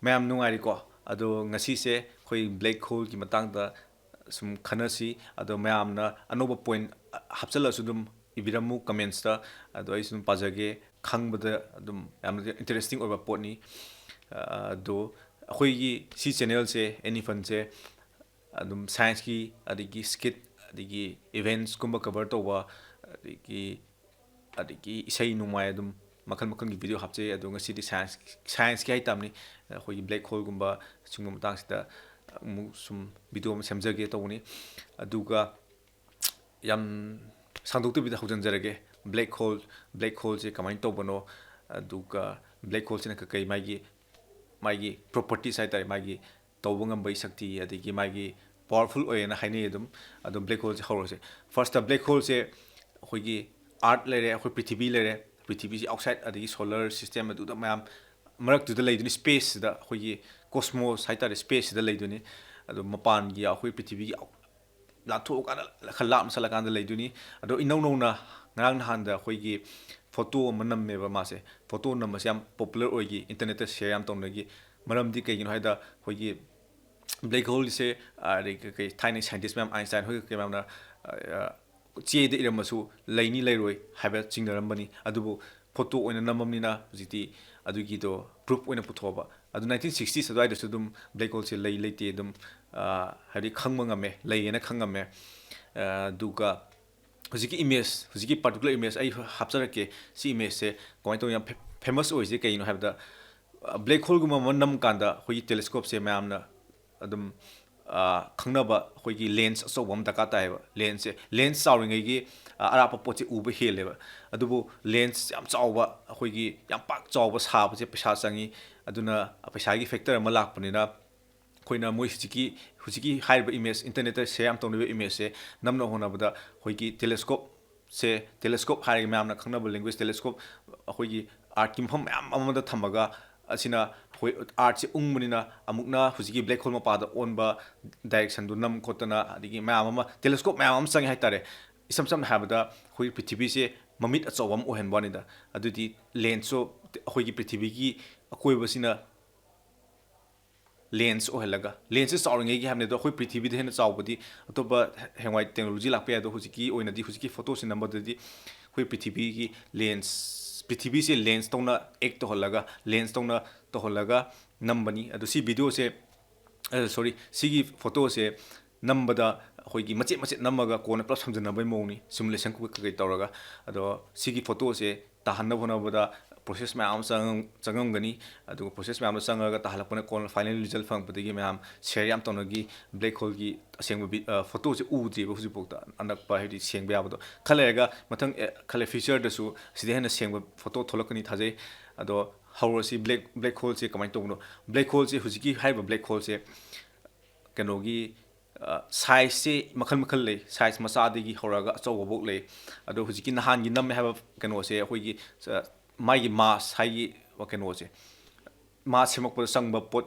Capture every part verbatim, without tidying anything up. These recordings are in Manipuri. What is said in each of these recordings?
ꯃꯌꯥꯝ ꯅꯨꯡꯉꯥꯏꯔꯤꯀꯣ? ꯑꯗꯣ ꯉꯁꯤꯁꯦ ꯑꯩꯈꯣꯏ black holeꯒꯤ ꯃꯇꯥꯡꯗ ꯁꯨꯝ ꯈꯟꯅꯁꯤ꯫ ꯑꯗꯣ ꯃꯌꯥꯝꯅ ꯑꯅꯧꯕ point ꯍꯥꯞꯆꯤꯜꯂꯁꯨ ꯑꯗꯨꯝ ꯏꯕꯤꯔꯝꯃꯨ commentsꯇ꯫ ꯑꯗꯣ ꯑꯩꯁꯨ ꯑꯗꯨꯝ ꯄꯥꯖꯒꯦ꯫ ꯈꯪꯕꯗ ꯑꯗꯨꯝ ꯌꯥꯝꯅ interesting ꯑꯣꯏꯕ ꯄꯣꯠꯅꯤ꯫ ꯑꯗꯣ ꯑꯩꯈꯣꯏꯒꯤ ꯁꯤ channelꯁꯦ, ꯑꯦꯅꯤꯐꯟꯁꯦ, ꯑꯗꯨꯝ scienceꯀꯤ, ꯑꯗꯒꯤ skit, ꯑꯗꯒꯤ eventsꯀꯨꯝꯕ cover ꯇꯧꯕ, ꯑꯗꯒꯤ ꯑꯗꯒꯤ ꯏꯁꯩ ꯅꯣꯡꯃꯥꯏ ꯑꯗꯨꯝ ꯃꯈꯜ ꯃꯈꯜꯒꯤ video ꯍꯥꯞꯆꯩ꯫ ꯑꯗꯣ ꯉꯁꯤꯗꯤ science, scienceꯀꯤ ꯍꯥꯏꯇꯥꯕꯅꯤ, ꯑꯩꯈꯣꯏꯒꯤ black holeꯒꯨꯝꯕ ꯁꯤꯒꯨꯝꯕ ꯃꯇꯥꯡꯁꯤꯗ ꯑꯃꯨꯛ ꯁꯨꯝ video ꯑꯃ ꯁꯦꯝꯖꯒꯦ ꯇꯧꯕꯅꯤ꯫ ꯑꯗꯨꯒ ꯌꯥꯝ ꯁꯥꯡꯗꯣꯛꯇꯕꯤꯗ ꯍꯧꯖꯤꯟꯖꯔꯒꯦ꯫ Black hole, black holeꯁꯦ ꯀꯃꯥꯏꯅ ꯇꯧꯕꯅꯣ, ꯑꯗꯨꯒ black holeꯁꯤꯅ ꯀꯩ ꯃꯥꯒꯤ, ꯃꯥꯒꯤ properties ꯍꯥꯏꯇꯥꯔꯦ, ꯃꯥꯒꯤ ꯇꯧꯕ ꯉꯝꯕꯒꯤ ꯁꯛꯇꯤ, ꯑꯗꯒꯤ ꯃꯥꯒꯤ powerful ꯑꯣꯏꯌꯦꯅ ꯍꯥꯏꯅꯩ ꯑꯗꯨꯝ꯫ ꯑꯗꯣ black holeꯁꯦ ꯍꯧꯔꯁꯦ꯫ Firstꯇ black holeꯁꯦ ꯑꯩꯈꯣꯏꯒꯤ earth ꯂꯩꯔꯦ, ꯑꯩꯈꯣꯏ ꯄ꯭ꯔꯤꯊꯤꯕꯤ ꯂꯩꯔꯦ, ꯄ꯭ꯔꯤꯊꯤꯕꯤꯁꯤ outside, ꯑꯗꯒꯤ solar system ꯑꯗꯨꯗ ꯃꯌꯥꯝ ꯃꯔꯛꯇꯨꯗ ꯂꯩꯗꯣꯏꯅꯤ, spaceꯁꯤꯗ, ꯑꯩꯈꯣꯏꯒꯤ cosmos ꯍꯥꯏꯇꯥꯔꯦ, spaceꯁꯤꯗ ꯂꯩꯗꯣꯏꯅꯤ꯫ ꯑꯗꯣ ꯃꯄꯥꯟꯒꯤ ꯑꯩꯈꯣꯏ ꯄ꯭ꯔꯤꯊꯤꯕꯤꯒꯤ out-, ꯂꯥꯟꯊꯣꯛꯑꯀꯥꯟꯗ, ꯈꯔ ꯂꯥꯞꯅ ꯆꯠꯂꯀꯥꯟꯗ ꯂꯩꯗꯣꯏꯅꯤ꯫ ꯑꯗꯣ ꯏꯅꯧ ꯅꯧꯅ ꯉꯔꯥꯡ ꯅꯍꯥꯟꯗ ꯑꯩꯈꯣꯏꯒꯤ photo ꯑꯃ ꯅꯝꯃꯦꯕ꯫ ꯃꯥꯁꯦ photo ꯅꯝꯕꯁꯦ ꯌꯥꯝ popular ꯑꯣꯏꯈꯤ, internetꯇ share ꯌꯥꯝ ꯇꯧꯅꯈꯤ꯫ ꯃꯔꯝꯗꯤ ꯀꯩꯒꯤꯅꯣ ꯍꯥꯏꯗ, ꯑꯩꯈꯣꯏꯒꯤ black holeꯁꯦ, ꯑꯗꯩ ꯀꯩ, ꯀꯩ, ꯊꯥꯏꯅ scientist ꯃꯌꯥꯝ, Einstein ꯍꯣꯏ ꯀꯩ ꯃꯌꯥꯝꯅ, ꯑ, ꯆꯦꯗ ꯏꯔꯝꯃꯁꯨ ꯂꯩꯅꯤ ꯂꯩꯔꯣꯏ ꯍꯥꯏꯕ ꯆꯤꯡꯅꯔꯝꯕꯅꯤ꯫ ꯑꯗꯨꯕꯨ photo ꯑꯣꯏꯅ ꯅꯝꯃꯕꯅꯤꯅ ꯍꯧꯖꯤꯛꯇꯤ ꯑꯗꯨꯒꯤꯗꯣ proof ꯑꯣꯏꯅ ꯄꯨꯊꯣꯛꯑꯕ꯫ ꯑꯗꯨ nineteen sixties ꯑꯗꯨꯋꯥꯏꯗꯁꯨ ꯑꯗꯨꯝ black holeꯁꯦ ꯂꯩ ꯂꯩꯇꯦ ꯑꯗꯨꯝ, ꯑ, ꯍꯥꯏꯗꯤ ꯈꯪꯕ ꯉꯝꯃꯦ, ꯂꯩꯌꯦꯅ ꯈꯪꯉꯝꯃꯦ꯫ ꯑ, ꯑꯗꯨꯒ ꯍꯧꯖꯤꯛꯀꯤ image, ꯍꯧꯖꯤꯛꯀꯤ particular image ꯑꯩ ꯍꯥꯞꯆꯔꯛꯀꯦ꯫ ꯁꯤ imageꯁꯦ ꯀꯃꯥꯏꯅ ꯇꯧꯅ ꯌꯥꯝ fa-, famous ꯑꯣꯏꯁꯦ ꯀꯩꯒꯤꯅꯣ ꯍꯥꯏꯕꯗ, ꯑ, black holeꯒꯨꯝꯕ ꯑꯃ ꯅꯝ ꯀꯥꯟꯗ ꯑꯩꯈꯣꯏꯒꯤ telescopeꯁꯦ ꯃꯌꯥꯝꯅ ꯑꯗꯨꯝ, ꯑ, ꯈꯪꯅꯕ ꯑꯩꯈꯣꯏꯒꯤ lens ꯑꯆꯧꯕ ꯑꯃ ꯗꯔꯀꯥꯔ ꯇꯥꯏꯌꯦꯕ꯫ Lensꯁꯦ, lens ꯆꯥꯎꯔꯤꯉꯩꯒꯤ, ꯑ, ꯑꯔꯥꯞꯄ ꯄꯣꯠꯁꯦ ꯎꯕ ꯍꯦꯜꯂꯦꯕ꯫ ꯑꯗꯨꯕꯨ lens ꯌꯥꯝ ꯆꯥꯎꯕ, ꯑꯩꯈꯣꯏꯒꯤ ꯌꯥꯝ ꯄꯥꯛ ꯆꯥꯎꯕ ꯁꯥꯕꯁꯦ ꯄꯩꯁꯥ ꯆꯪꯉꯤ꯫ ꯑꯗꯨꯅ ꯄꯩꯁꯥꯒꯤ factor ꯑꯃ ꯂꯥꯛꯄꯅꯤꯅ ꯑꯩꯈꯣꯏꯅ ꯃꯣꯏ ꯍꯧꯖꯤꯛꯀꯤ, ꯍꯧꯖꯤꯛꯀꯤ ꯍꯥꯏꯔꯤꯕ image, internetꯇ share ꯌꯥꯝ ꯇꯧꯅꯔꯤꯕ imageꯁꯦ ꯅꯝꯅꯕ ꯍꯣꯠꯅꯕꯗ ꯑꯩꯈꯣꯏꯒꯤ telescopeꯁꯦ, telescope ꯍꯥꯏꯔꯒ ꯃꯌꯥꯝꯅ ꯈꯪꯅꯕ language telescope, ꯑꯩꯈꯣꯏꯒꯤ earthꯀꯤ ꯃꯐꯝ ꯃꯌꯥꯝ ꯑꯃꯗ ꯊꯝꯃꯒ, ꯑꯁꯤꯅ ꯑꯩꯈꯣꯏ earthꯁꯦ ꯎꯪꯕꯅꯤꯅ ꯑꯃꯨꯛꯅ ꯍꯧꯖꯤꯛꯀꯤ black hole ꯃꯄꯥꯗ ꯑꯣꯟꯕ directionꯗꯨ ꯅꯝ ꯈꯣꯠꯇꯅ, ꯑꯗꯒꯤ ꯃꯌꯥꯝ ꯑꯃ, telescope ꯃꯌꯥꯝ ꯑꯃ ꯆꯪꯉꯦ ꯍꯥꯏꯇꯥꯔꯦ꯫ ꯏꯁꯝ ꯁꯝꯅ ꯍꯥꯏꯔꯕꯗ ꯑꯩꯈꯣꯏꯒꯤ ꯄ꯭ꯔꯤꯊꯤꯕꯤꯁꯦ ꯃꯃꯤꯠ ꯑꯆꯧꯕ ꯑꯃ ꯑꯣꯏꯍꯟꯕ ꯋꯥꯅꯤꯗ꯫ ꯑꯗꯨꯗꯤ lensꯁꯨ ꯑꯩꯈꯣꯏꯒꯤ ꯄ꯭ꯔꯤꯊꯤꯕꯤꯒꯤ ꯑꯀꯣꯏꯕꯁꯤꯅ ꯂꯦꯟꯁ ꯑꯣꯏꯍꯜꯂꯒ, ꯂꯦꯟꯁꯁꯦ ꯆꯥꯎꯔꯤꯉꯩꯒꯤ ꯍꯥꯏꯕꯅꯤ, ꯑꯗꯣ ꯑꯩꯈꯣꯏ ꯄ꯭ꯔꯤꯊꯤꯕꯤꯗ ꯍꯦꯟꯅ ꯆꯥꯎꯕꯗꯤ ꯑꯇꯣꯞꯄ ꯍꯌꯦꯡꯋꯥꯏ ꯇꯦꯛꯅꯣꯂꯣꯖꯤ ꯂꯥꯛꯄ ꯌꯥꯏ꯫ ꯑꯗꯣ ꯍꯧꯖꯤꯛꯀꯤ ꯑꯣꯏꯅꯗꯤ, ꯍꯧꯖꯤꯛꯀꯤ ꯐꯣꯇꯣꯁꯦ ꯅꯝꯕꯗꯗꯤ ꯑꯩꯈꯣꯏ ꯄ꯭ꯔꯤꯊꯤꯕꯤꯒꯤ ꯂꯦꯟꯁ, ꯄ꯭ꯔꯤꯊꯤꯕꯤꯁꯦ ꯂꯦꯟꯁ ꯇꯧꯅ ꯑꯦꯛ ꯇꯧꯍꯜꯂꯒ, ꯂꯦꯟꯁ ꯇꯧꯅ ꯇꯧꯍꯜꯂꯒ ꯅꯝꯕꯅꯤ꯫ ꯑꯗꯣ ꯁꯤ ꯚꯤꯗꯤꯑꯣꯁꯦ, ꯁꯣꯔꯤ, ꯁꯤꯒꯤ ꯐꯣꯇꯣꯁꯦ ꯅꯝꯕꯗ ꯑꯩꯈꯣꯏꯒꯤ ꯃꯆꯦꯠ ꯃꯆꯦꯠ ꯅꯝꯃꯒ ꯀꯣꯟꯅ ꯄꯨꯂꯞ ꯁꯝꯖꯟꯅꯕꯒꯤ ꯃꯑꯣꯡꯅꯤ, ꯁꯤꯃꯨꯂꯦꯁꯟ ꯀꯩꯀꯩ ꯇꯧꯔꯒ꯫ ꯑꯗꯣ ꯁꯤꯒꯤ ꯐꯣꯇꯣꯁꯦ ꯇꯥꯍꯟꯅꯕ ꯍꯣꯠꯅꯕꯗ ꯄ꯭ꯔꯣꯁꯦꯁ ꯃꯌꯥꯝ ꯑꯃ ꯆꯪꯉꯝ-, ꯆꯪꯉꯝꯒꯅꯤ꯫ ꯑꯗꯨꯒ ꯄ꯭ꯔꯣꯁꯦꯁ ꯃꯌꯥꯝꯗꯣ ꯆꯪꯉꯒ ꯇꯥꯍꯜꯂꯛꯄꯅ ꯀꯣꯟꯅ ꯐꯥꯏꯅꯦꯜ ꯔꯤꯖꯜ ꯐꯪꯉꯛꯄꯗꯒꯤ ꯃꯌꯥꯝ ꯁꯤꯌꯔ ꯌꯥꯝ ꯇꯧꯅꯈꯤ꯫ ꯕ꯭ꯂꯦꯛ ꯍꯣꯜꯒꯤ ꯑꯁꯦꯡꯕ ꯚꯤ-, ꯑ, ꯐꯣꯇꯣꯁꯦ ꯎꯗ꯭ꯔꯤꯕ ꯍꯧꯖꯤꯛꯐꯥꯎꯗ, ꯑꯅꯛꯄ ꯍꯥꯏꯕꯗꯤ ꯁꯦꯡꯕ ꯌꯥꯕꯗꯣ꯫ ꯈꯔ ꯂꯩꯔꯒ ꯃꯊꯪ, ꯑꯦ, ꯈꯔ ꯂꯩ ꯐ꯭ꯌꯨꯆꯔꯗꯁꯨ ꯁꯤꯗꯩ ꯍꯦꯟꯅ ꯁꯦꯡꯕ ꯐꯣꯇꯣ ꯊꯣꯛꯂꯛꯀꯅꯤ ꯊꯥꯖꯩ꯫ ꯑꯗꯣ ꯍꯧꯔꯁꯤ, ꯕ꯭ꯂꯦꯛ, ꯕ꯭ꯂꯦꯛ ꯍꯣꯜꯁꯦ ꯀꯃꯥꯏꯅ ꯇꯧꯕꯅꯣ? ꯕ꯭ꯂꯦꯛ ꯍꯣꯜꯁꯦ, ꯍꯧꯖꯤꯛꯀꯤ ꯍꯥꯏꯔꯤꯕ ꯕ꯭ꯂꯦꯛ ꯍꯣꯜꯁꯦ ꯀꯩꯅꯣꯒꯤ, ꯑ, ꯁꯥꯏꯖꯁꯦ ꯃꯈꯜ ꯃꯈꯜ ꯂꯩ, ꯁꯥꯏꯖ ꯃꯆꯥꯗꯒꯤ ꯍꯧꯔꯒ ꯑꯆꯧꯕꯐꯧ ꯂꯩ꯫ ꯑꯗꯣ ꯍꯧꯖꯤꯛꯀꯤ ꯅꯍꯥꯟꯒꯤ ꯅꯝꯃꯦ ꯍꯥꯏꯕ ꯀꯩꯅꯣꯁꯦ, ꯑꯩꯈꯣꯏꯒꯤ, ꯑ, ꯃꯥꯒꯤ ꯃꯥꯁ ꯍꯥꯏꯒꯤ ꯀꯩꯅꯣꯁꯦ, ꯃꯥꯁ ꯁꯦꯝꯃꯛꯄꯗ ꯆꯪꯕ ꯄꯣꯠ,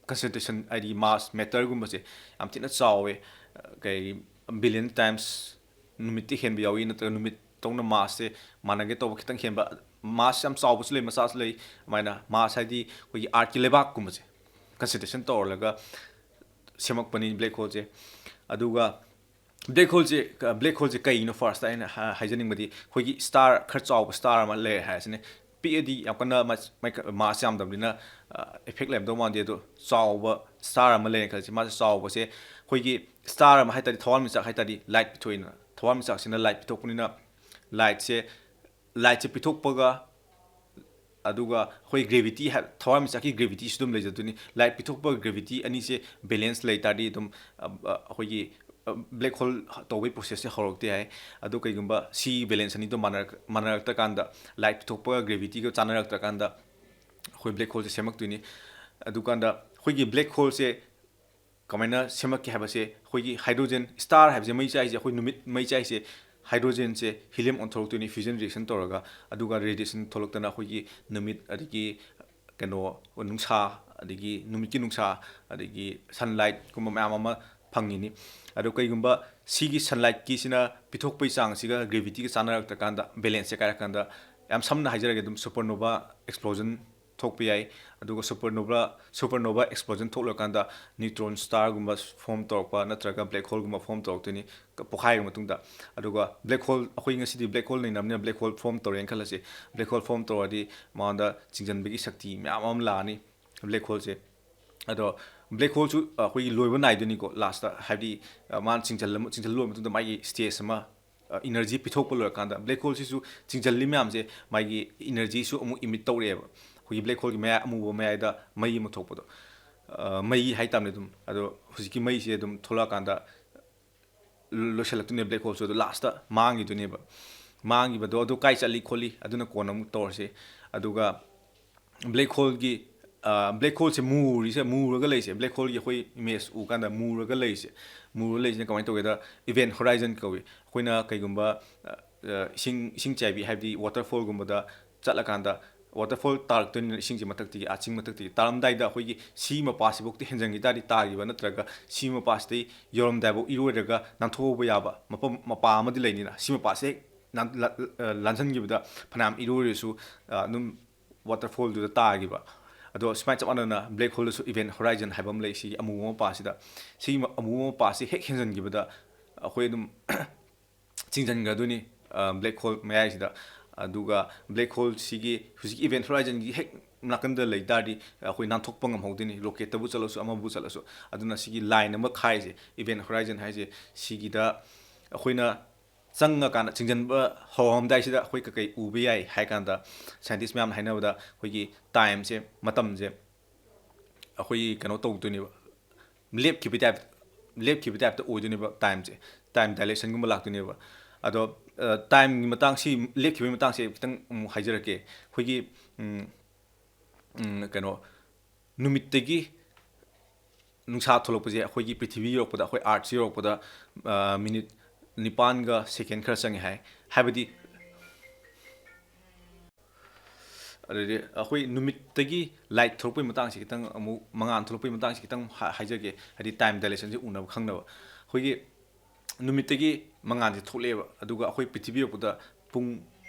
ꯀꯟꯁꯦꯟꯇ꯭ꯔꯦꯁꯟ ꯍꯥꯏꯗꯤ ꯃꯥꯁ ꯃꯦꯇꯔꯒꯨꯝꯕꯁꯦ ꯌꯥꯝ ꯊꯤꯅ ꯆꯥꯎꯋꯦ꯫ ꯑ, ꯀꯩ, ꯕꯤꯂꯤꯌꯟ ꯇꯥꯏꯝꯁ ꯅꯨꯃꯤꯠꯇꯤ ꯍꯦꯟꯕ ꯌꯥꯎꯏ, ꯅꯠꯇ꯭ꯔꯒ ꯅꯨꯃꯤꯠꯇꯧꯅ ꯃꯥꯁꯁꯦ ꯃꯥꯟꯅꯒꯦ ꯇꯧꯕ ꯈꯤꯇꯪ ꯍꯦꯟꯕ, ꯃꯥꯁ ꯌꯥꯝ ꯆꯥꯎꯕꯁꯨ ꯂꯩ, ꯃꯆꯥꯁꯨ ꯂꯩ꯫ ꯑꯗꯨꯃꯥꯏꯅ ꯃꯥꯁ ꯍꯥꯏꯗꯤ ꯑꯩꯈꯣꯏꯒꯤ ꯑꯥꯔꯠꯀꯤ ꯂꯩꯕꯥꯛꯀꯨꯝꯕꯁꯦ ꯀꯟꯁꯦꯟꯇ꯭ꯔꯦꯁꯟ ꯇꯧꯔꯒ ꯁꯦꯝꯃꯛꯄꯅꯤ ꯕ꯭ꯂꯦꯛ ꯍꯣꯜꯁꯦ꯫ ꯑꯗꯨꯒ ꯕ꯭ꯂꯦꯛ ꯍꯣꯜꯁꯦ, ꯕ꯭ꯂꯦꯛ ꯍꯣꯜꯁꯦ ꯀꯩꯅꯣ ꯐꯥꯔꯁꯇ ꯑꯩꯅ ꯍꯥ-, ꯍꯥꯏꯖꯅꯤꯡꯕꯗꯤ, ꯑꯩꯈꯣꯏꯒꯤ ꯁ꯭ꯇꯥꯔ ꯈꯔ ꯆꯥꯎꯕ ꯁ꯭ꯇꯥꯔ ꯑꯃ ꯂꯩꯔꯦ ꯍꯥꯏꯔꯁꯤꯅꯦ꯫ ꯄꯤꯛꯑꯗꯤ ꯌꯥꯝ ꯀꯟꯅ ꯃꯥꯁ, ꯃꯥꯁ ꯌꯥꯝꯗꯕꯅꯤꯅ, ꯑ, ꯏꯐꯦꯛ ꯂꯩꯔꯝꯗꯧ ꯃꯥꯟꯗꯦ꯫ ꯑꯗꯣ ꯆꯥꯎꯕ ꯁ꯭ꯇꯥꯔ ꯑꯃ ꯂꯩꯔꯦ ꯈꯜꯂꯁꯤ꯫ ꯃꯥꯁꯦ ꯆꯥꯎꯕꯁꯦ ꯑꯩꯈꯣꯏꯒꯤ ꯁ꯭ꯇꯥꯔ ꯑꯃ ꯍꯥꯏ ꯇꯥꯔꯗꯤ, ꯊꯋꯥꯟꯃꯤꯆꯥꯛ ꯍꯥꯏ ꯇꯥꯔꯗꯤ ꯂꯥꯏꯠ ꯄꯤꯊꯣꯛꯏꯅ, ꯊꯋꯥꯟꯃꯤꯆꯥꯛꯁꯤꯅ ꯂꯥꯏꯠ ꯄꯤꯊꯣꯛꯄꯅꯤꯅ, ꯂꯥꯏꯠꯁꯦ, ꯂꯥꯏꯠꯁꯦ ꯄꯤꯊꯣꯛꯄꯒ ꯑꯗꯨꯒ ꯑꯩꯈꯣꯏ ꯒ꯭ꯔꯦꯚꯤꯇꯤ ꯍꯥꯏ-, ꯊꯋꯥꯟꯃꯤꯆꯥꯛꯀꯤ ꯒ꯭ꯔꯦꯚꯤꯇꯤꯁꯨ ꯑꯗꯨꯝ ꯂꯩꯖꯗꯣꯏꯅꯤ꯫ ꯂꯥꯏꯠ ꯄꯤꯊꯣꯛꯄꯒ ꯒ꯭ꯔꯦꯚꯤꯇꯤ ꯑꯅꯤꯁꯦ ꯕꯦꯂꯦꯟꯁ ꯂꯩ ꯇꯥꯔꯗꯤ ꯑꯗꯨꯝ, ꯑ, ꯑ, ꯑꯩꯈꯣꯏꯒꯤ, ꯑ, ꯕ꯭ꯂꯦꯛ ꯍꯣꯜ ꯇꯧꯕꯒꯤ ꯄ꯭ꯔꯣꯁꯦꯁꯁꯦ ꯍꯧꯔꯛꯇ ꯌꯥꯏ꯫ ꯑꯗꯣ ꯀꯩꯒꯨꯝꯕ ꯁꯤ ꯕꯦꯂꯦꯟꯁ ꯑꯅꯤꯗꯣ ꯃꯥꯟꯅꯔꯛ-, ꯃꯥꯟꯅꯔꯛꯇ꯭ꯔꯀꯥꯟꯗ, ꯂꯥꯏꯠ ꯄꯤꯊꯣꯛꯄꯒ ꯒ꯭ꯔꯦꯚꯤꯇꯤꯒ ꯆꯥꯟꯅꯔꯛꯇ꯭ꯔꯀꯥꯟꯗ ꯑꯩꯈꯣꯏ ꯕ꯭ꯂꯦꯛ ꯍꯣꯜꯁꯦ ꯁꯦꯝꯃꯛꯇꯣꯏꯅꯤ꯫ ꯑꯗꯨꯀꯥꯟꯗ ꯑꯩꯈꯣꯏꯒꯤ ꯕ꯭ꯂꯦꯛ ꯍꯣꯜꯁꯦ ꯀꯃꯥꯏꯅ ꯁꯦꯝꯃꯛꯀꯦ ꯍꯥꯏꯕꯁꯦ, ꯑꯩꯈꯣꯏꯒꯤ ꯍꯥꯏꯗ꯭ꯔꯣꯖꯦꯟ, ꯁ꯭ꯇꯥꯔ ꯍꯥꯏꯕꯁꯦ, ꯃꯩ ꯆꯥꯛꯏꯁꯦ, ꯑꯩꯈꯣꯏ ꯅꯨꯃꯤꯠ ꯃꯩ ꯆꯥꯛꯏꯁꯦ ꯍꯥꯏꯗ꯭ꯔꯣꯖꯦꯟꯁꯦ ꯍꯤꯂꯤꯌꯝ ꯑꯣꯟꯊꯣꯔꯛꯇꯣꯏꯅꯤ, ꯐ꯭ꯌꯨꯖꯟ ꯔꯤꯌꯦꯛꯁꯟ ꯇꯧꯔꯒ꯫ ꯑꯗꯨꯒ ꯔꯦꯗꯤꯌꯦꯁꯟ ꯊꯣꯛꯂꯛꯇꯅ ꯑꯩꯈꯣꯏꯒꯤ ꯅꯨꯃꯤꯠ, ꯑꯗꯒꯤ ꯀꯩꯅꯣ, ꯅꯨꯡꯁꯥ, ꯑꯗꯒꯤ ꯅꯨꯃꯤꯠꯀꯤ ꯅꯨꯡꯁꯥ, ꯑꯗꯒꯤ ꯁꯟꯂꯥꯏꯠꯀꯨꯝꯕ ꯃꯌꯥꯝ ꯑꯃ ꯐꯪꯉꯤꯅꯤ꯫ ꯑꯗꯣ ꯀꯩꯒꯨꯝꯕ ꯁꯤꯒꯤ ꯁꯟꯂꯥꯏꯠꯀꯤꯁꯤꯅ ꯄꯤꯊꯣꯛꯄꯒꯤ ꯆꯥꯡꯁꯤꯒ ꯒ꯭ꯔꯦꯚꯤꯇꯤꯒ ꯆꯥꯟꯅꯔꯛꯇ꯭ꯔꯀꯥꯟꯗ, ꯕꯦꯂꯦꯟꯁꯁꯦ ꯀꯥꯏꯔꯀꯥꯟꯗ, ꯌꯥꯝ ꯁꯝꯅ ꯍꯥꯏꯖꯔꯒꯦ, ꯑꯗꯨꯝ ꯁꯨꯄꯔꯅꯣꯚꯥ ꯑꯦꯛꯁꯄ꯭ꯂꯣꯖꯟ ꯊꯣꯛꯄ ꯌꯥꯏ꯫ ꯑꯗꯨꯒ supernova supernova explosion ꯊꯣꯛꯂꯀꯥꯟꯗ neutron starꯒꯨꯝꯕ form ꯇꯧꯔꯛꯄ ꯅꯠꯇ꯭ꯔꯒ black holeꯒꯨꯝꯕ form ꯇꯧꯔꯛꯇꯣꯏꯅꯤ ꯄꯣꯛꯈꯥꯏꯔꯕ ꯃꯇꯨꯡꯗ꯫ ꯑꯗꯨꯒ black hole, ꯑꯩꯈꯣꯏ ꯉꯁꯤꯗꯤ black hole ꯅꯩꯅꯕꯅꯤꯅ black hole form ꯇꯧꯔꯦꯅ ꯈꯜꯂꯁꯤ꯫ Black hole form ꯇꯧꯔꯗꯤ ꯃꯉꯣꯟꯗ ꯆꯤꯡꯁꯤꯟꯕꯒꯤ ꯁꯛꯇꯤ ꯃꯌꯥꯝ ꯑꯃ ꯂꯥꯛꯑꯅꯤ black holeꯁꯦ꯫ ꯑꯗꯣ black holeꯁꯨ ꯑꯩꯈꯣꯏꯒꯤ ꯂꯣꯏꯕ ꯅꯥꯏꯗꯣꯏꯅꯤꯀꯣ lastꯇ, ꯍꯥꯏꯕꯗꯤ ꯃꯥꯅ ꯆꯤꯡꯁꯤꯜꯂ ꯆꯤꯡꯁꯤꯜꯂ ꯂꯣꯏꯕ ꯃꯇꯨꯡꯗ ꯃꯥꯒꯤ stage ꯑꯃ energy ꯄꯤꯊꯣꯛꯄ ꯂꯣꯏꯔꯀꯥꯟꯗ black holeꯁꯤꯁꯨ ꯆꯤꯡꯁꯤꯜꯂꯤ ꯃꯌꯥꯝꯁꯦ ꯃꯥꯒꯤ energyꯁꯨ ꯑꯃꯨꯛ emit ꯇꯧꯔꯛꯑꯦꯕ꯫ ꯑꯩꯈꯣꯏꯒꯤ black holeꯒꯤ ꯃꯌꯥꯏ, ꯑꯃꯨꯕ ꯃꯌꯥꯏꯗ ꯃꯩ ꯑꯃ ꯊꯣꯛꯄꯗꯣ, ꯃꯩ ꯍꯥꯏꯇꯥꯕꯅꯦ ꯑꯗꯨꯝ꯫ ꯑꯗꯣ ꯍꯧꯖꯤꯛꯀꯤ ꯃꯩꯁꯦ ꯑꯗꯨꯝ ꯊꯣꯛꯂꯛꯑꯀꯥꯟꯗ ꯂꯣꯏꯁꯤꯜꯂꯛꯇꯣꯏꯅꯦ black holeꯁꯨ, ꯑꯗꯣ lastꯇ ꯃꯥꯡꯈꯤꯗꯣꯏꯅꯦꯕ꯫ ꯃꯥꯡꯈꯤꯕꯗꯣ ꯑꯗꯨ ꯀꯥꯏ ꯆꯠꯂꯤ ꯈꯣꯠꯂꯤ ꯑꯗꯨꯅ ꯀꯣꯟꯅ ꯑꯃꯨꯛ ꯇꯧꯔꯁꯤ꯫ ꯑꯗꯨꯒ black holeꯒꯤ, black holeꯁꯦ ꯃꯨꯔꯤꯁꯦ, ꯃꯨꯔꯒ ꯂꯩꯁꯦ, black holeꯒꯤ ꯑꯩꯈꯣꯏ image ꯎ ꯀꯥꯟꯗ ꯃꯨꯔꯒ ꯂꯩꯁꯦ, ꯃꯨꯔꯒ ꯂꯩꯁꯤꯅ ꯀꯃꯥꯏꯅ ꯇꯧꯒꯦꯗ, event horizon ꯀꯧꯏ꯫ ꯑꯩꯈꯣꯏꯅ ꯀꯩꯒꯨꯝꯕ ꯏꯁꯤꯡ, ꯏꯁꯤꯡ ꯆꯥꯏꯕꯤ, ꯍꯥꯏꯕꯗꯤ waterfallꯒꯨꯝꯕꯗ ꯆꯠꯂꯀꯥꯟꯗ waterfall ꯇꯥꯔꯛꯇꯣꯏꯅꯤꯅ ꯏꯁꯤꯡꯁꯦ ꯃꯊꯛꯇꯒꯤ, ꯑꯥ ꯆꯤꯡ ꯃꯊꯛꯇꯒꯤ ꯇꯥꯔꯝꯗꯥꯏꯗ ꯑꯩꯈꯣꯏꯒꯤ ꯁꯤ ꯃꯄꯥꯁꯤꯐꯥꯎꯗꯤ ꯍꯦꯟꯖꯟꯈꯤ ꯇꯥꯔꯗꯤ ꯇꯥꯈꯤꯕ, ꯅꯠꯇ꯭ꯔꯒ ꯁꯤ ꯃꯄꯥꯁꯤꯗꯩ ꯌꯧꯔꯝꯗꯥꯏꯐꯥꯎ ꯏꯔꯣꯏꯔꯒ ꯅꯥꯟꯊꯣꯛꯍꯧꯕ ꯌꯥꯕ ꯃꯐꯝ, ꯃꯄꯥ ꯑꯃꯗꯤ ꯂꯩꯅꯤꯅ, ꯁꯤ ꯃꯄꯥꯁꯦ ꯍꯦꯛ ꯂꯥꯟ-, ꯂꯥꯟꯁꯤꯟꯈꯤꯕꯗ ꯐꯅꯌꯥꯝ ꯏꯔꯣꯏꯔꯁꯨ ꯑꯗꯨꯝ waterfallꯗꯨꯗ ꯇꯥꯈꯤꯕ꯫ ꯑꯗꯣ ꯁꯨꯃꯥꯏꯅ ꯆꯞ ꯃꯥꯟꯅꯅ black holeꯗꯁꯨ event horizon ꯍꯥꯏꯕ ꯑꯃ ꯂꯩ꯫ ꯁꯤꯒꯤ ꯑꯃꯨꯕ ꯃꯄꯥꯁꯤꯗ, ꯁꯤꯒꯤ ꯑꯃꯨꯕ ꯃꯄꯥꯁꯤ ꯍꯦꯛ ꯍꯦꯟꯖꯟꯈꯤꯕꯗ ꯑꯩꯈꯣꯏ ꯑꯗꯨꯝ ꯆꯤꯡꯁꯤꯟꯈ꯭ꯔꯗꯣꯏꯅꯤ black hole ꯃꯌꯥꯏꯁꯤꯗ꯫ ꯑꯗꯨꯒ black holeꯁꯤꯒꯤ ꯍꯧꯖꯤꯛꯀꯤ event horizonꯒꯤ ꯍꯦꯛ ꯅꯥꯀꯟꯗ ꯂꯩ ꯇꯥꯔꯗꯤ ꯑꯩꯈꯣꯏ ꯅꯥꯟꯊꯣꯛꯄ ꯉꯝꯍꯧꯗꯣꯏꯅꯤ, rocketꯇꯕꯨ ꯆꯠꯂꯁꯨ ꯑꯃꯕꯨ ꯆꯠꯂꯁꯨ꯫ ꯑꯗꯨꯅ ꯁꯤꯒꯤ line ꯑꯃ ꯈꯥꯏꯔꯤꯁꯦ, event horizon ꯍꯥꯏꯁꯦ, ꯁꯤꯒꯤꯗ ꯑꯩꯈꯣꯏꯅ ꯆꯪꯉꯀꯥꯟꯗ, ꯆꯤꯡꯁꯤꯟꯕ ꯍꯧꯔꯝꯗꯥꯏꯁꯤꯗ ꯑꯩꯈꯣꯏ ꯀꯩꯀꯩ ꯎꯕ ꯌꯥꯏ ꯍꯥꯏ ꯀꯥꯟꯗ, scientist ꯃꯌꯥꯝꯅ ꯍꯥꯏꯅꯕꯗ ꯑꯩꯈꯣꯏꯒꯤ timeꯁꯦ, ꯃꯇꯝꯁꯦ ꯑꯩꯈꯣꯏꯒꯤ ꯀꯩꯅꯣ ꯇꯧꯗꯣꯏꯅꯦꯕ, ꯂꯦꯞꯈꯤꯕ type, ꯂꯦꯞꯈꯤꯕ typeꯇ ꯑꯣꯏꯗꯣꯏꯅꯦꯕ timeꯁꯦ꯫ Time dilationꯒꯨꯝꯕ ꯂꯥꯛꯇꯣꯏꯅꯦꯕ꯫ ꯑꯗꯣ timeꯒꯤ ꯃꯇꯥꯡꯁꯤ, ꯂꯦꯞꯈꯤꯕꯒꯤ ꯃꯇꯥꯡꯁꯦ ꯈꯤꯇꯪ ꯑꯃꯨꯛ ꯍꯥꯏꯖꯔꯛꯀꯦ꯫ ꯑꯩꯈꯣꯏꯒꯤ ꯀꯩꯅꯣ, ꯅꯨꯃꯤꯠꯇꯒꯤ ꯅꯨꯡꯁꯥ ꯊꯣꯛꯂꯛꯄꯁꯦ ꯑꯩꯈꯣꯏꯒꯤ ꯄ꯭ꯔꯤꯊꯤꯕꯤ ꯌꯧꯔꯛꯄꯗ, ꯑꯩꯈꯣꯏ earthꯁꯤ ꯌꯧꯔꯛꯄꯗ minute ꯅꯤꯄꯥꯟꯒ second ꯈꯔ ꯆꯪꯉꯦ ꯍꯥꯏ꯫ ꯍꯥꯏꯕꯗꯤ ꯑꯗꯨꯗꯤ ꯑꯩꯈꯣꯏ ꯅꯨꯃꯤꯠꯇꯒꯤ light ꯊꯣꯛꯂꯛꯄꯒꯤ ꯃꯇꯥꯡꯁꯤ ꯈꯤꯇꯪ ꯑꯃꯨꯛ, ꯃꯉꯥꯜ ꯊꯣꯛꯂꯛꯄꯒꯤ ꯃꯇꯥꯡꯁꯤ ꯈꯤꯇꯪ ꯍꯥꯏꯖꯒꯦ, ꯍꯥꯏꯗꯤ time dilationꯁꯦ ꯎꯅꯕ ꯈꯪꯅꯕ꯫ ꯑꯩꯈꯣꯏꯒꯤ ꯅꯨꯃꯤꯠꯇꯒꯤ ꯃꯉꯥꯜꯁꯦ ꯊꯣꯛꯂꯛꯑꯦꯕ, ꯑꯗꯨꯒ ꯑꯩꯈꯣꯏ ꯄ꯭ꯔꯤꯊꯤꯕꯤ ꯌꯧꯔꯛꯄꯗ ꯄꯨꯡ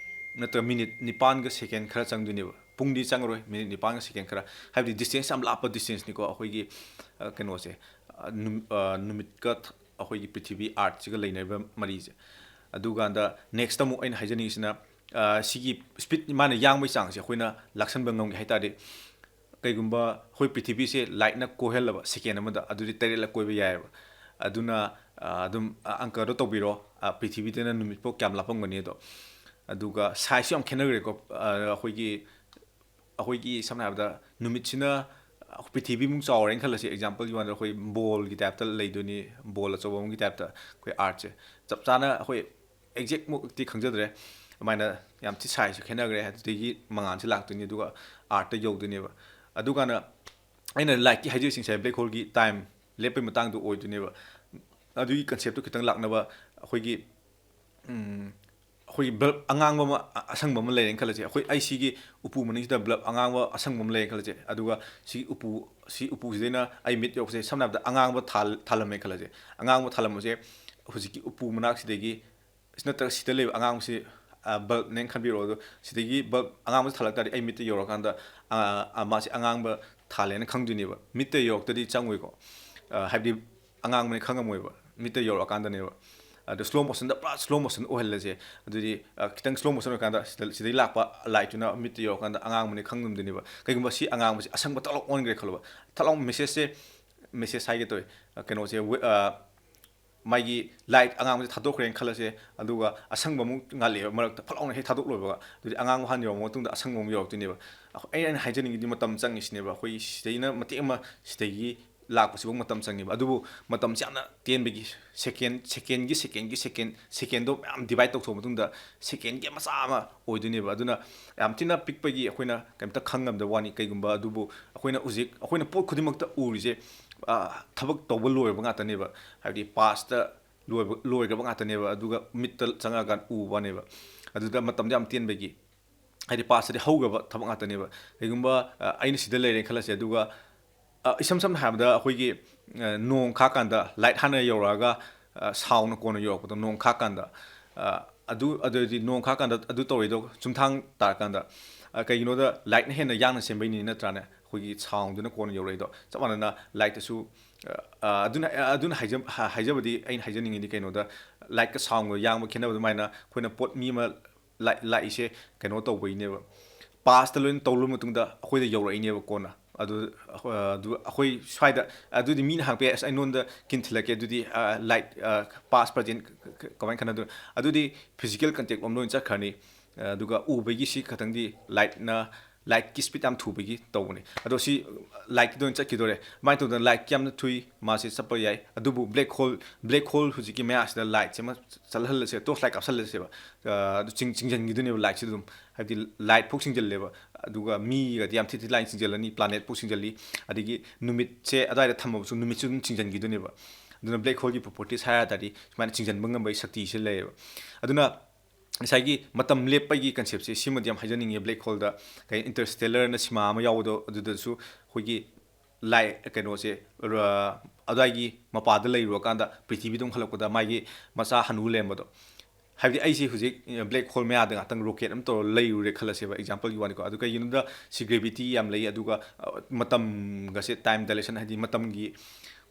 ꯅꯠꯇ꯭ꯔꯒ minute ꯅꯤꯄꯥꯟꯒ second ꯈꯔ ꯆꯪꯗꯣꯏꯅꯦꯕ꯫ ꯄꯨꯡꯗꯤ ꯆꯪꯉꯔꯣꯏ, ꯃꯤꯅꯤꯠ ꯅꯤꯄꯥꯟꯒ ꯁꯦꯀꯦꯟ ꯈꯔ, ꯍꯥꯏꯕꯗꯤ distance ꯌꯥꯝ ꯂꯥꯞꯄ distanceꯅꯤꯀꯣ ꯑꯩꯈꯣꯏꯒꯤ, ꯑ, ꯀꯩꯅꯣꯁꯦ, ꯑ, ꯅꯨꯝ-, ꯑ, ꯅꯨꯃꯤꯠꯀ ꯊ-, ꯑꯩꯈꯣꯏꯒꯤ ꯄ꯭ꯔꯤꯊꯤꯕꯤ Earthꯁꯤꯒ ꯂꯩꯅꯔꯤꯕ ꯃꯔꯤꯁꯦ꯫ ꯑꯗꯨꯀꯥꯟꯗ next ꯑꯃꯨꯛ ꯑꯩꯅ ꯍꯥꯏꯖꯅꯤꯡꯉꯤꯁꯤꯅ, ꯑ, ꯁꯤꯒꯤ speed ꯃꯥꯅ ꯌꯥꯡꯕꯒꯤ ꯆꯥꯡꯁꯦ ꯑꯩꯈꯣꯏꯅ ꯂꯥꯛꯁꯟꯕ ꯉꯝꯒꯦ ꯍꯥꯏ ꯇꯥꯔꯗꯤ, ꯀꯩꯒꯨꯝꯕ ꯑꯩꯈꯣꯏ ꯄ꯭ꯔꯤꯊꯤꯕꯤꯁꯦ lightꯅ ꯀꯣꯏꯍꯜꯂꯕ second ꯑꯃꯗ, ꯑꯗꯨꯗꯤ ꯇꯔꯦꯠꯂꯛ ꯀꯣꯏꯕ ꯌꯥꯏꯑꯕ꯫ ꯑꯗꯨꯅ, ꯑ, ꯑꯗꯨꯝ, ꯑ, ꯑꯪꯀꯗꯣ ꯇꯧꯕꯤꯔꯣ, ꯑ, ꯄ꯭ꯔꯤꯊꯤꯕꯤꯗꯅ ꯅꯨꯃꯤꯠꯐꯥꯎ ꯀꯌꯥꯝ ꯂꯥꯞꯄꯝꯒꯅꯤ ꯑꯗꯣ꯫ ꯑꯗꯨꯒ sizeꯁꯨ ꯌꯥꯝ ꯈꯦꯠꯅꯈ꯭ꯔꯦꯀꯣ꯫ ꯑ, ꯑꯩꯈꯣꯏꯒꯤ, ꯑꯩꯈꯣꯏꯒꯤ ꯁꯝꯅ ꯍꯥꯏꯔꯕꯗ ꯅꯨꯃꯤꯠꯁꯤꯅ ꯄ꯭ꯔꯤꯊꯤꯕꯤꯃꯨꯛ ꯆꯥꯎꯔꯦꯅ ꯈꯜꯂꯁꯤ, exampleꯒꯤ ꯋꯥꯅꯤꯗ, ꯑꯩꯈꯣꯏ ballꯒꯤ typeꯇ ꯂꯩꯗꯣꯏꯅꯤ, ball ꯑꯆꯧꯕ ꯑꯃꯒꯤ typeꯇ ꯑꯩꯈꯣꯏ Earthꯁꯦ꯫ ꯆꯞ ꯆꯥꯅ ꯑꯩꯈꯣꯏ exact ꯃꯛꯇꯤ ꯈꯪꯖꯗ꯭ꯔꯦ, ꯑꯗꯨꯃꯥꯏꯅ ꯌꯥꯝ ꯊꯤ sizeꯁꯨ ꯈꯦꯠꯅꯈ꯭ꯔꯦ꯫ ꯑꯗꯨꯗꯒꯤ ꯃꯉꯥꯜꯁꯦ ꯂꯥꯛꯇꯣꯏꯅꯤ, ꯑꯗꯨꯒ Earthꯇ ꯌꯧꯗꯣꯏꯅꯦꯕ꯫ ꯑꯗꯨꯀꯥꯟꯗ ꯑꯩꯅ lightꯀꯤ ꯍꯥꯏꯖꯔꯤꯁꯤꯡꯁꯦ black holeꯒꯤ time ꯂꯦꯞꯄꯩ ꯃꯇꯥꯡꯗꯣ ꯑꯣꯏꯗꯣꯏꯅꯦꯕ꯫ ꯑꯗꯨꯒꯤ conceptꯇꯣ ꯈꯤꯇꯪ ꯂꯥꯛꯅꯕ, ꯑꯩꯈꯣꯏꯒꯤ, ꯎꯝ, ꯑꯩꯈꯣꯏꯒꯤ bulb ꯑꯉꯥꯡꯕ ꯑꯃ, ꯑ-, ꯑꯁꯪꯕ ꯑꯃ ꯂꯩꯔꯦꯅ ꯈꯜꯂꯁꯦ꯫ ꯑꯩꯈꯣꯏ, ꯑꯩ ꯁꯤꯒꯤ ꯎꯄꯨ ꯃꯅꯤꯡꯁꯤꯗ bulb ꯑꯉꯥꯡꯕ ꯑꯁꯪꯕ ꯑꯃ ꯂꯩꯔꯦꯅ ꯈꯜꯂꯁꯦ꯫ ꯑꯗꯨꯒ ꯁꯤ ꯎꯄꯨ, ꯁꯤ ꯎꯄꯨꯁꯤꯗꯩꯅ ꯑꯩ ꯃꯤꯠ ꯌꯧꯔꯛꯄꯁꯦ, ꯁꯝꯅ ꯍꯥꯏꯔꯕꯗ ꯑꯉꯥꯡꯕ ꯊꯥꯜ-, ꯊꯥꯜꯂꯝꯃꯦ ꯈꯜꯂꯁꯦ꯫ ꯑꯉꯥꯡꯕ ꯊꯥꯜꯂꯝꯕꯁꯦ ꯍꯧꯖꯤꯛꯀꯤ ꯎꯄꯨ ꯃꯅꯥꯛꯁꯤꯗꯒꯤ, ꯁꯤ ꯅꯠꯇ꯭ꯔꯒ ꯁꯤꯗ ꯂꯩꯕ ꯑꯉꯥꯡꯕꯁꯤ, ꯑ, bulbꯅꯦꯅ ꯈꯟꯕꯤꯔꯣ꯫ ꯑꯗꯣ ꯁꯤꯗꯒꯤ bulb ꯑꯉꯥꯡꯕꯁꯤ ꯊꯥꯜꯂꯛ ꯇꯥꯔꯗꯤ ꯑꯩ ꯃꯤꯠꯇ ꯌꯧꯔꯀꯥꯟꯗ, ꯑ, ꯑ, ꯃꯥꯁꯤ ꯑꯉꯥꯡꯕ ꯊꯥꯜꯂꯦꯅ ꯈꯪꯗꯣꯏꯅꯦꯕ꯫ ꯃꯤꯠꯇ ꯌꯧꯔꯛꯇꯗꯤ ꯆꯪꯉꯣꯏꯀꯣ꯫ ꯑ, ꯍꯥꯏꯕꯗꯤ ꯑꯉꯥꯡꯕꯅꯦ ꯈꯪꯉꯝꯃꯣꯏꯕ, ꯃꯤꯠꯇ ꯌꯧꯔꯛꯑꯀꯥꯟꯗꯅꯦꯕ꯫ ꯑꯗꯣ slow motionꯗ, ꯄꯨꯔꯥ slow motion ꯑꯣꯏꯍꯜꯂꯁꯦ꯫ ꯑꯗꯨꯗꯤ, ꯑ, ꯈꯤꯇꯪ slow motion ꯑꯣꯏꯔꯀꯥꯟꯗ ꯁꯤꯗ, ꯁꯤꯗꯩ ꯂꯥꯛꯄ lightꯇꯨꯅ ꯃꯤꯠꯇ ꯌꯧꯔꯀꯥꯟꯗ ꯑꯉꯥꯡꯕꯅꯦ ꯈꯪꯉꯝꯗꯣꯏꯅꯦꯕ꯫ ꯀꯩꯒꯨꯝꯕ ꯁꯤ ꯑꯉꯥꯡꯕꯁꯤ ꯑꯁꯪꯕ ꯇꯛ ꯂꯥꯎ ꯑꯣꯟꯈ꯭ꯔꯦ ꯈꯜꯂꯣꯕ꯫ ꯊꯛ ꯂꯥꯎ messageꯁꯦ, message ꯍꯥꯏꯒꯦ ꯇꯧꯋꯦ, ꯑ, ꯀꯩꯅꯣꯁꯦ, ꯋꯦ-, ꯑ, ꯃꯥꯒꯤ light ꯑꯉꯥꯡꯕꯁꯦ ꯊꯥꯗꯣꯛꯈ꯭ꯔꯦꯅ ꯈꯜꯂꯁꯦ, ꯑꯗꯨꯒ ꯑꯁꯪꯕ ꯑꯃꯨꯛ ꯉꯥꯜꯂꯛꯑꯦꯕ ꯃꯔꯛꯇ, ꯐꯠ ꯂꯥꯎꯅ ꯍꯦꯛ ꯊꯥꯗꯣꯛ ꯂꯣꯏꯕꯒ꯫ ꯑꯗꯨꯗꯤ ꯑꯉꯥꯡꯕ ꯍꯥꯟꯅ ꯌꯧꯔꯕ ꯃꯇꯨꯡꯗ ꯑꯁꯪꯕ ꯑꯃꯨꯛ ꯌꯧꯔꯛꯇꯣꯏꯅꯦꯕ꯫ ꯑꯩꯈꯣꯏ, ꯑꯩꯅ, ꯑꯩꯅ ꯍꯥꯏꯖꯅꯤꯡꯉꯤꯗꯤ ꯃꯇꯝ ꯆꯪꯉꯤꯁꯤꯅꯦꯕ꯫ ꯑꯩꯈꯣꯏ ꯁꯤꯗꯩꯅ ꯃꯇꯦꯛ ꯑꯃ, ꯁꯤꯗꯒꯤ ꯂꯥꯛꯄꯁꯤꯐꯥꯎ ꯃꯇꯝ ꯆꯪꯉꯦꯕ꯫ ꯑꯗꯨꯕꯨ ꯃꯇꯝꯁꯦ ꯌꯥꯝꯅ ꯇꯦꯟꯕꯒꯤ, second, secondꯒꯤ, secondꯒꯤ, second, secondꯗꯣ ꯃꯌꯥꯝ divide ꯇꯧꯊꯣꯛꯑ ꯃꯇꯨꯡꯗ secondꯒꯤ ꯃꯆꯥ ꯑꯃ ꯑꯣꯏꯗꯣꯏꯅꯦꯕ꯫ ꯑꯗꯨꯅ ꯌꯥꯝ ꯊꯤꯅ ꯄꯤꯛꯄꯒꯤ ꯑꯩꯈꯣꯏꯅ ꯀꯩꯝꯇ ꯈꯪꯉꯝꯗꯕ ꯋꯥꯅꯤ꯫ ꯀꯩꯒꯨꯝꯕ ꯑꯗꯨꯕꯨ ꯑꯩꯈꯣꯏꯅ ꯍꯧꯖꯤꯛ, ꯑꯩꯈꯣꯏꯅ ꯄꯣꯠ ꯈꯨꯗꯤꯡꯃꯛꯇ ꯎꯔꯤꯁꯦ, ꯑ, ꯊꯕꯛ ꯇꯧꯕ ꯂꯣꯏꯔꯕ ꯉꯥꯛꯇꯅꯦꯕ꯫ ꯍꯥꯏꯕꯗꯤ pastꯇ ꯂꯣꯏꯕ, ꯂꯣꯏꯈ꯭ꯔꯕ ꯉꯥꯛꯇꯅꯦꯕ꯫ ꯑꯗꯨꯒ ꯃꯤꯠꯇ ꯆꯪꯉꯛꯑꯀꯥꯟꯗ ꯎꯕ ꯋꯥꯅꯦꯕ꯫ ꯑꯗꯨꯗ ꯃꯇꯝꯗꯣ ꯌꯥꯝ ꯇꯦꯟꯕꯒꯤ, ꯍꯥꯏꯗꯤ pastꯇꯗꯤ ꯍꯧꯈ꯭ꯔꯕ ꯊꯕꯛ ꯉꯥꯛꯇꯅꯦꯕ꯫ ꯀꯩꯒꯨꯝꯕ, ꯑ, ꯑꯩꯅ ꯁꯤꯗ ꯂꯩꯔꯦꯅ ꯈꯜꯂꯁꯦ, ꯑꯗꯨꯒ, ꯑ, ꯏꯁꯝ ꯁꯝꯅ ꯍꯥꯏꯔꯕꯗ ꯑꯩꯈꯣꯏꯒꯤ, ꯑ, ꯅꯣꯡ ꯈꯥꯛꯀꯥꯟꯗ light ꯍꯥꯟꯅ ꯌꯧꯔꯛꯑꯒ, ꯑ, soundꯅ ꯀꯣꯟꯅ ꯌꯧꯔꯛꯄꯗꯣ, ꯅꯣꯡ ꯈꯥꯛꯀꯥꯟꯗ, ꯑ, ꯑꯗꯨ, ꯑꯗꯨꯗꯤ ꯅꯣꯡ ꯈꯥꯛꯀꯥꯟꯗ ꯑꯗꯨ ꯇꯧꯔꯤꯗꯣ ꯆꯨꯝꯊꯥꯡ ꯇꯥꯔꯀꯥꯟꯗ, ꯑ, ꯀꯩꯒꯤꯅꯣꯗ ꯂꯥꯏꯠꯅ ꯍꯦꯟꯅ ꯌꯥꯡꯅ ꯁꯦꯝꯕꯩꯅꯤ, ꯅꯠꯇ꯭ꯔꯥꯅꯦ? ꯑꯩꯈꯣꯏꯒꯤ ꯁꯥꯎꯟꯗꯨꯅ ꯀꯣꯟꯅ ꯌꯧꯔꯛꯏꯗꯣ꯫ ꯆꯞ ꯃꯥꯟꯅꯅ ꯂꯥꯏꯠꯇꯁꯨ, ꯑ, ꯑ, ꯑꯗꯨꯅ, ꯑ, ꯑꯗꯨꯅ ꯍꯥꯏꯖ-, ꯍꯥ-, ꯍꯥꯏꯖꯕꯗꯤ, ꯑꯩꯅ ꯍꯥꯏꯖꯅꯤꯡꯉꯤꯗꯤ ꯀꯩꯅꯣꯗ, ꯂꯥꯏꯠꯀ ꯁꯥꯎꯟꯒ ꯌꯥꯡꯕ ꯈꯦꯠꯅꯕ ꯑꯗꯨꯃꯥꯏꯅ ꯑꯩꯈꯣꯏꯅ ꯄꯣꯠ, ꯃꯤ ꯑꯃ ꯂꯥꯏ-, ꯂꯥꯛꯏꯁꯦ ꯀꯩꯅꯣ ꯇꯧꯕꯩꯅꯦꯕ, ꯄꯥꯁꯇ ꯂꯣꯏꯅ ꯇꯧꯔꯕ ꯃꯇꯨꯡꯗ ꯑꯩꯈꯣꯏꯗ ꯌꯧꯔꯛꯏꯅꯦꯕ ꯀꯣꯟꯅ꯫ ꯑꯗꯨ, ꯑ, ꯑꯗꯨ ꯑꯩꯈꯣꯏ ꯁ꯭ꯋꯥꯏꯗ, ꯑꯗꯨꯗꯤ ꯃꯤꯅ ꯍꯪꯉꯛꯄ ꯌꯥꯏ, "ꯑꯁ, ꯑꯩꯉꯣꯟꯗ ꯀꯤꯟ ꯊꯤꯜꯂꯛꯀꯦ, ꯑꯗꯨꯗꯤ, ꯑ, ꯂꯥꯏꯠ, ꯑ, ꯄꯥꯁ ꯄ꯭ꯔꯖꯦꯟ ꯀ-, ꯀ-, ꯀꯃꯥꯏꯅ ꯈꯟꯅꯗꯣꯏꯅꯣ?" ꯑꯗꯨꯗꯤ ꯐꯤꯖꯤꯀꯦꯜ ꯀꯟꯇꯦꯛ ꯂꯣꯝꯗ ꯑꯣꯏꯅ ꯆꯠꯈ꯭ꯔꯅꯤ꯫ ꯑꯗꯨꯒ ꯎꯕꯒꯤ ꯁꯤ ꯈꯛꯇꯪꯗꯤ ꯂꯥꯏꯠꯅ, ꯂꯥꯏꯠꯀꯤ ꯁ꯭ꯄꯤꯠ ꯌꯥꯝ ꯊꯨꯕꯒꯤ ꯇꯧꯕꯅꯦ꯫ ꯑꯗꯣ ꯁꯤ ꯂꯥꯏꯠꯀꯤꯗ ꯑꯣꯏꯅ ꯆꯠꯈꯤꯗꯣꯔꯦ꯫ ꯑꯗꯨꯃꯥꯏꯅ ꯇꯧꯗꯅ ꯂꯥꯏꯠꯀꯤ ꯌꯥꯝꯅ ꯊꯨꯏ, ꯃꯥꯁꯦ ꯆꯠꯄ ꯌꯥꯏ꯫ ꯑꯗꯨꯕꯨ ꯕ꯭ꯂꯦꯛ ꯍꯣꯜ, ꯕ꯭ꯂꯦꯛ ꯍꯣꯜ ꯍꯧꯖꯤꯛꯀꯤ ꯃꯌꯥꯁꯤꯗ ꯂꯥꯏꯠꯁꯦ ꯑꯃ ꯆꯠꯍꯜꯂꯁꯦ, ꯇꯣꯔꯆ ꯂꯥꯏꯠ ꯀꯥꯞꯁꯜꯂꯁꯦꯕ꯫ ꯑ, ꯑꯗꯨ ꯆꯤꯡ-, ꯆꯤꯡꯁꯤꯟꯈꯤꯗꯣꯏꯅꯦꯕ ꯂꯥꯏꯠꯁꯤꯗ ꯑꯗꯨꯝ꯫ ꯍꯥꯏꯕꯗꯤ ꯂꯥꯏꯠ ꯐꯥꯎ ꯆꯤꯡꯁꯤꯜꯂꯦꯕ꯫ ꯑꯗꯨꯒ ꯃꯤꯒꯗꯤ ꯌꯥꯝ ꯊꯤ ꯊꯤ ꯂꯥꯏꯅ ꯆꯤꯡꯁꯤꯜꯂꯅꯤ, ꯄ꯭ꯂꯥꯅꯦꯠ ꯐꯥꯎ ꯆꯤꯡꯁꯤꯜꯂꯤ꯫ ꯑꯗꯒꯤ ꯅꯨꯃꯤꯠꯁꯦ ꯑꯗꯨꯋꯥꯏꯗ ꯊꯝꯃꯕꯁꯨ ꯅꯨꯃꯤꯠꯁꯨ ꯑꯗꯨꯝ ꯆꯤꯡꯁꯤꯟꯈꯤꯗꯣꯏꯅꯦꯕ꯫ ꯑꯗꯨꯅ ꯕ꯭ꯂꯦꯛ ꯍꯣꯜꯒꯤ ꯄ꯭ꯔꯣꯄꯔꯇꯤꯁ ꯍꯥꯏꯔ ꯇꯥꯔꯗꯤ ꯁꯨꯃꯥꯏꯅ ꯆꯤꯡꯁꯤꯟꯕ ꯉꯝꯕꯒꯤ ꯁꯛꯇꯤꯁꯦ ꯂꯩꯌꯦꯕ꯫ ꯑꯗꯨꯅ ꯉꯁꯥꯏꯒꯤ ꯃꯇꯝ ꯂꯦꯞꯄꯒꯤ ꯀꯟꯁꯦꯞꯁꯦ ꯁꯤꯃꯗꯤ ꯌꯥꯝ ꯍꯥꯏꯖꯅꯤꯡꯉꯦ ꯕ꯭ꯂꯦꯛ ꯍꯣꯜꯗ꯫ ꯀꯩ, ꯏꯟꯇꯔꯁ꯭ꯇꯦꯂꯔꯅ ꯁꯤꯃꯥ ꯑꯃ ꯌꯥꯎꯕꯗꯣ, ꯑꯗꯨꯗꯁꯨ ꯑꯩꯈꯣꯏꯒꯤ ꯂꯥꯏ-, ꯀꯩꯅꯣꯁꯦ, ꯔ-, ꯑꯗꯨꯋꯥꯏꯒꯤ ꯃꯄꯥꯗ ꯂꯩꯔꯨꯔꯀꯥꯟꯗ ꯄ꯭ꯔꯤꯊꯤꯕꯤꯗ ꯑꯃꯨꯛ ꯍꯜꯂꯛꯄꯗ ꯃꯥꯒꯤ ꯃꯆꯥ ꯍꯅꯨ ꯂꯩꯔꯝꯕꯗꯣ꯫ ꯍꯥꯏꯕꯗꯤ ꯑꯩꯁꯦ ꯍꯧꯖꯤꯛ, ꯑ, ꯕ꯭ꯂꯦꯛ ꯍꯣꯜ ꯃꯌꯥꯗ ꯉꯥꯛꯇꯪ ꯔꯣꯀꯦꯠ ꯑꯃ ꯇꯧꯔ ꯂꯩꯔꯨꯔꯦ ꯈꯜꯂꯁꯦꯕ, ꯑꯦꯛꯖꯥꯝꯄꯜꯒꯤ ꯋꯥꯅꯤꯀꯣ꯫ ꯑꯗꯨ ꯀꯩꯒꯤꯅꯣꯗ ꯁꯤ ꯒ꯭ꯔꯦꯚꯤꯇꯤ ꯌꯥꯝ ꯂꯩ, ꯑꯗꯨꯒ, ꯑ, ꯃꯇꯝꯒꯁꯦ, ꯇꯥꯏꯝ ꯗꯥꯏꯂꯦꯁꯟ, ꯍꯥꯏꯗꯤ ꯃꯇꯝꯒꯤ,